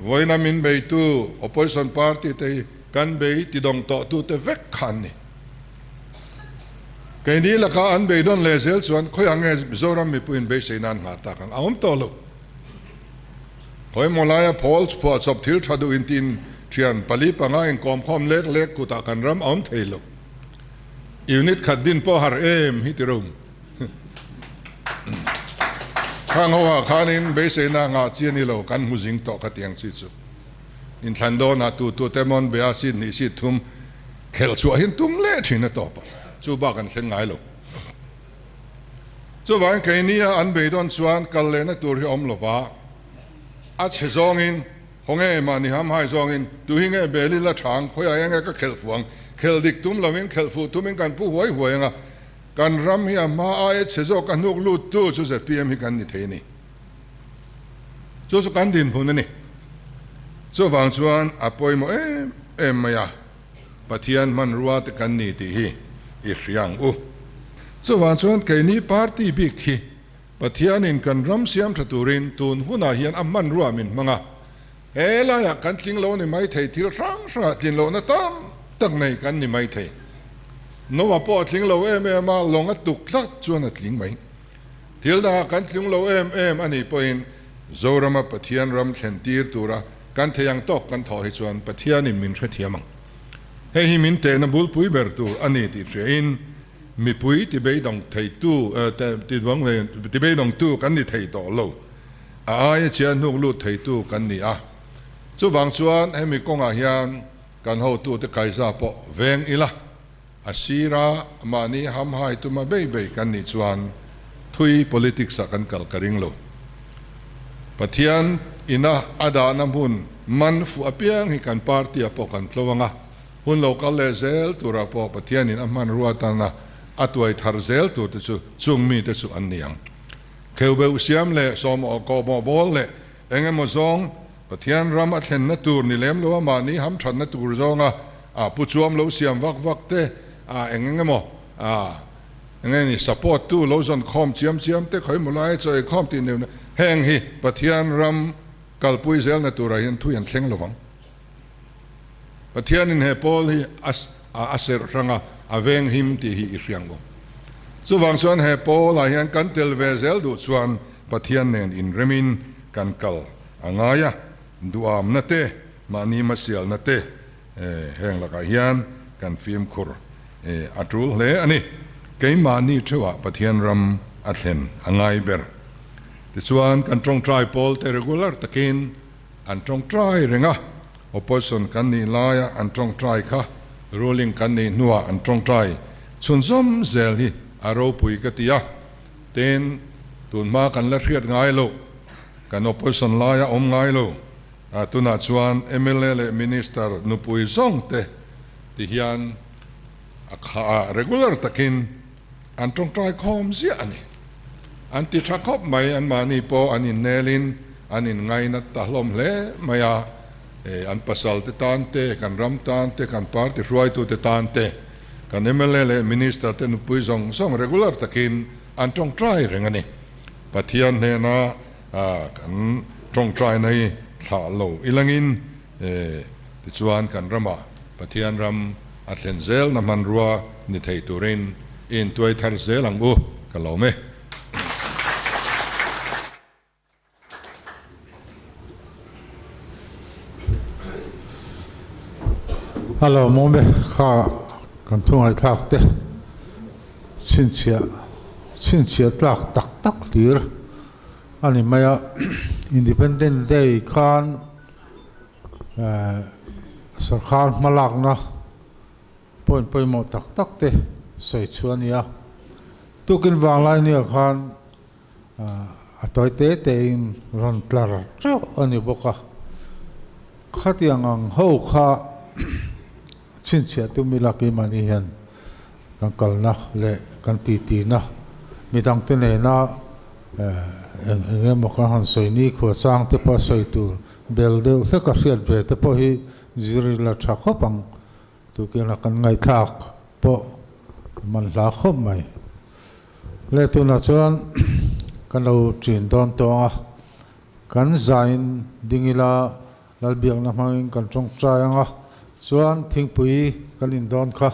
Vawiina min beitu opposition party te hi kan bei tidawng tawhtute vek kha an ni. Keini lakah an beidawn leh zel chuan khawiah nge Zoram mipuiin beisei nan nghah tak ang a awm tawh lo. Khawimaw laia Paul phuahchawp thil tha duh intiin thian pali panga inkawmkhawm lek lek kutah kan ram a awm thei lo. Unit khat din pawh har em hi ti rum. Khang ho ah khanin beiseina ngah chi a ni lo, kan hmu zing tawh kha tiang chi chu. Inthlan dawnah tu tu te mawn bia seat hnih seat thum khelh chhuah hin tum leh thin a tawp a, chu bak an thleng ngai lo. Chuvangin keini a an beidawn chuan kal lehna tur hi a awm lova, a chhe zawngin, haw nge mahni hamhai zawngin, tu hi nge bel ila thang, khawiah eng nge ka khelh fuh ang, khelh dik tum lovin khelh fuh tumin kan pu huai huai ang a, kan ram hi a hma aia chhe zawk a hnuk lut tu chu zpm hi kan ni thei a ni. Chu chu kan dinhmun a ni. Chuvang chuan a pawimawh em em mai a. Pathian hmanrua te kan ni tih hi i hria ang u. Chuvang chuan keini party bik hi Pathianin kan ram siam tha turin tun hunah hian a hmanrua min hmang a. He laiah kan tling lo ni mai thei, thil hrang hrangah tlin lohna tam tak nei kan ni mai thei. Noah pawh a tling lo em em a, lawng a tuk tlat chuan a tling mai. Thil dangah kan tling lo em em a nih pawhin Zorama Pathian ram thlen tir tura Kan thei ang tawk kan thawh hi chuan Pathianin min hrethiam ang. Hei hi min tehna bulpui ber tur a ni tih hriain mipui tibeidawng theitu tibeidawngtu kan ni thei tawh lo. A aia chiah hnuk lut theitu kan ni a. Chuvang chuan hemi kawngah hian kan hotute kaiza pawh veng ila, a sira mahni hamhai tuma bei bei kan nih chuan thui politics ah kan kal ka ring lo. Pathian ina a dahna hmun man fuh apiang hi kan party ah pawh kan tlo ang a, hun lo kal leh zel turah pawh Pathianin a hmanrua atana a tuai thar zel turte chu chung mite chu an ni ang. Kheubeuh siam leh sawmawh kawhmawh bawl leh eng emaw zawng Pathian ram a thlenna tur ni lem lo a mahni hamthatna tur zawnga a pu chuam lo siam vak vak te a eng eng emaw a eng nge ni support tu lo zawn khawm chiam chiam te khawi maw lai chaw ei khawm tih neuh neuh heng hi Pathian ram kalpui zelna turah hian thui an thleng lovang. Pathianin he pawl hi a a serh hrang a, a venghim tih hi i hriang u. Chuvang chuan he pawlah hian kan tel ve zel duh chuan Pathian nen inremin kan kal a ngai a, duhamna te, mahni hmasialna te heng lakah hian kan fimkhur a tul hle a ni. Keimahni theuhah Pathian ram a thlen a ngai ber. Tichuan kan tawngtai pawl te regular takin an tawngtai reng a, Opposition kan nih laia an tawngtai kha ruling kan nih hnuah an tawngtai chhunzawm zel hi a ropui ka ti a, tin tunhma kan la hriat ngai loh, kan opposition laia awm ngai lo, tunah chuan mla leh minister nupui zawng te ti hian a kha a regular takin an tawngtai khawm ziah a ni. An ti tha khawp mai, anmahni pawh an innelin an inngainat ta hlawm hle mai a, an pasal te tan te, kan ram tan te, kan party hruaitu te tan te, kan mla leh minister te nupui zawng zawng regular takin an tawngtai reng a ni. Pathian hnena kan tawngtaina hi thlah lo ilangin tichuan kan ramah Pathian ram a thlen zelna hmanrua ni thei turin i intuai thar zel ang u, ka lawm e. A lawmawm e, kha kan thu ngaihthlak te chhinchhiah chhinchhiah tlak tak tak hlir a ni mai a, Independence Day khan Sorkar hmalakna point pawimawh tak tak te sawi chhuah a ni a. Tukin vanglai nia khan a tawi te te in rawn tlar teuh a ni bawk a. Khatiang ang ho kha chhinchhiah tum ila keimahni hian kan kalna leh kan titina midangte nena eng eng emaw kan han sawi ni khuachang te pawh a sawi tur Bel deuh hlek a hriat ve te pawh hi zir la tha khawp ang, tukin a kan ngaihthlak pawh a man hla khawp mai. Le tunah chuan kan lo ṭin dawn tawng a, kan zain ding ila Lalbiakna hmangin kan tawngtai ang a, chuan thingpui kan in dawn kha.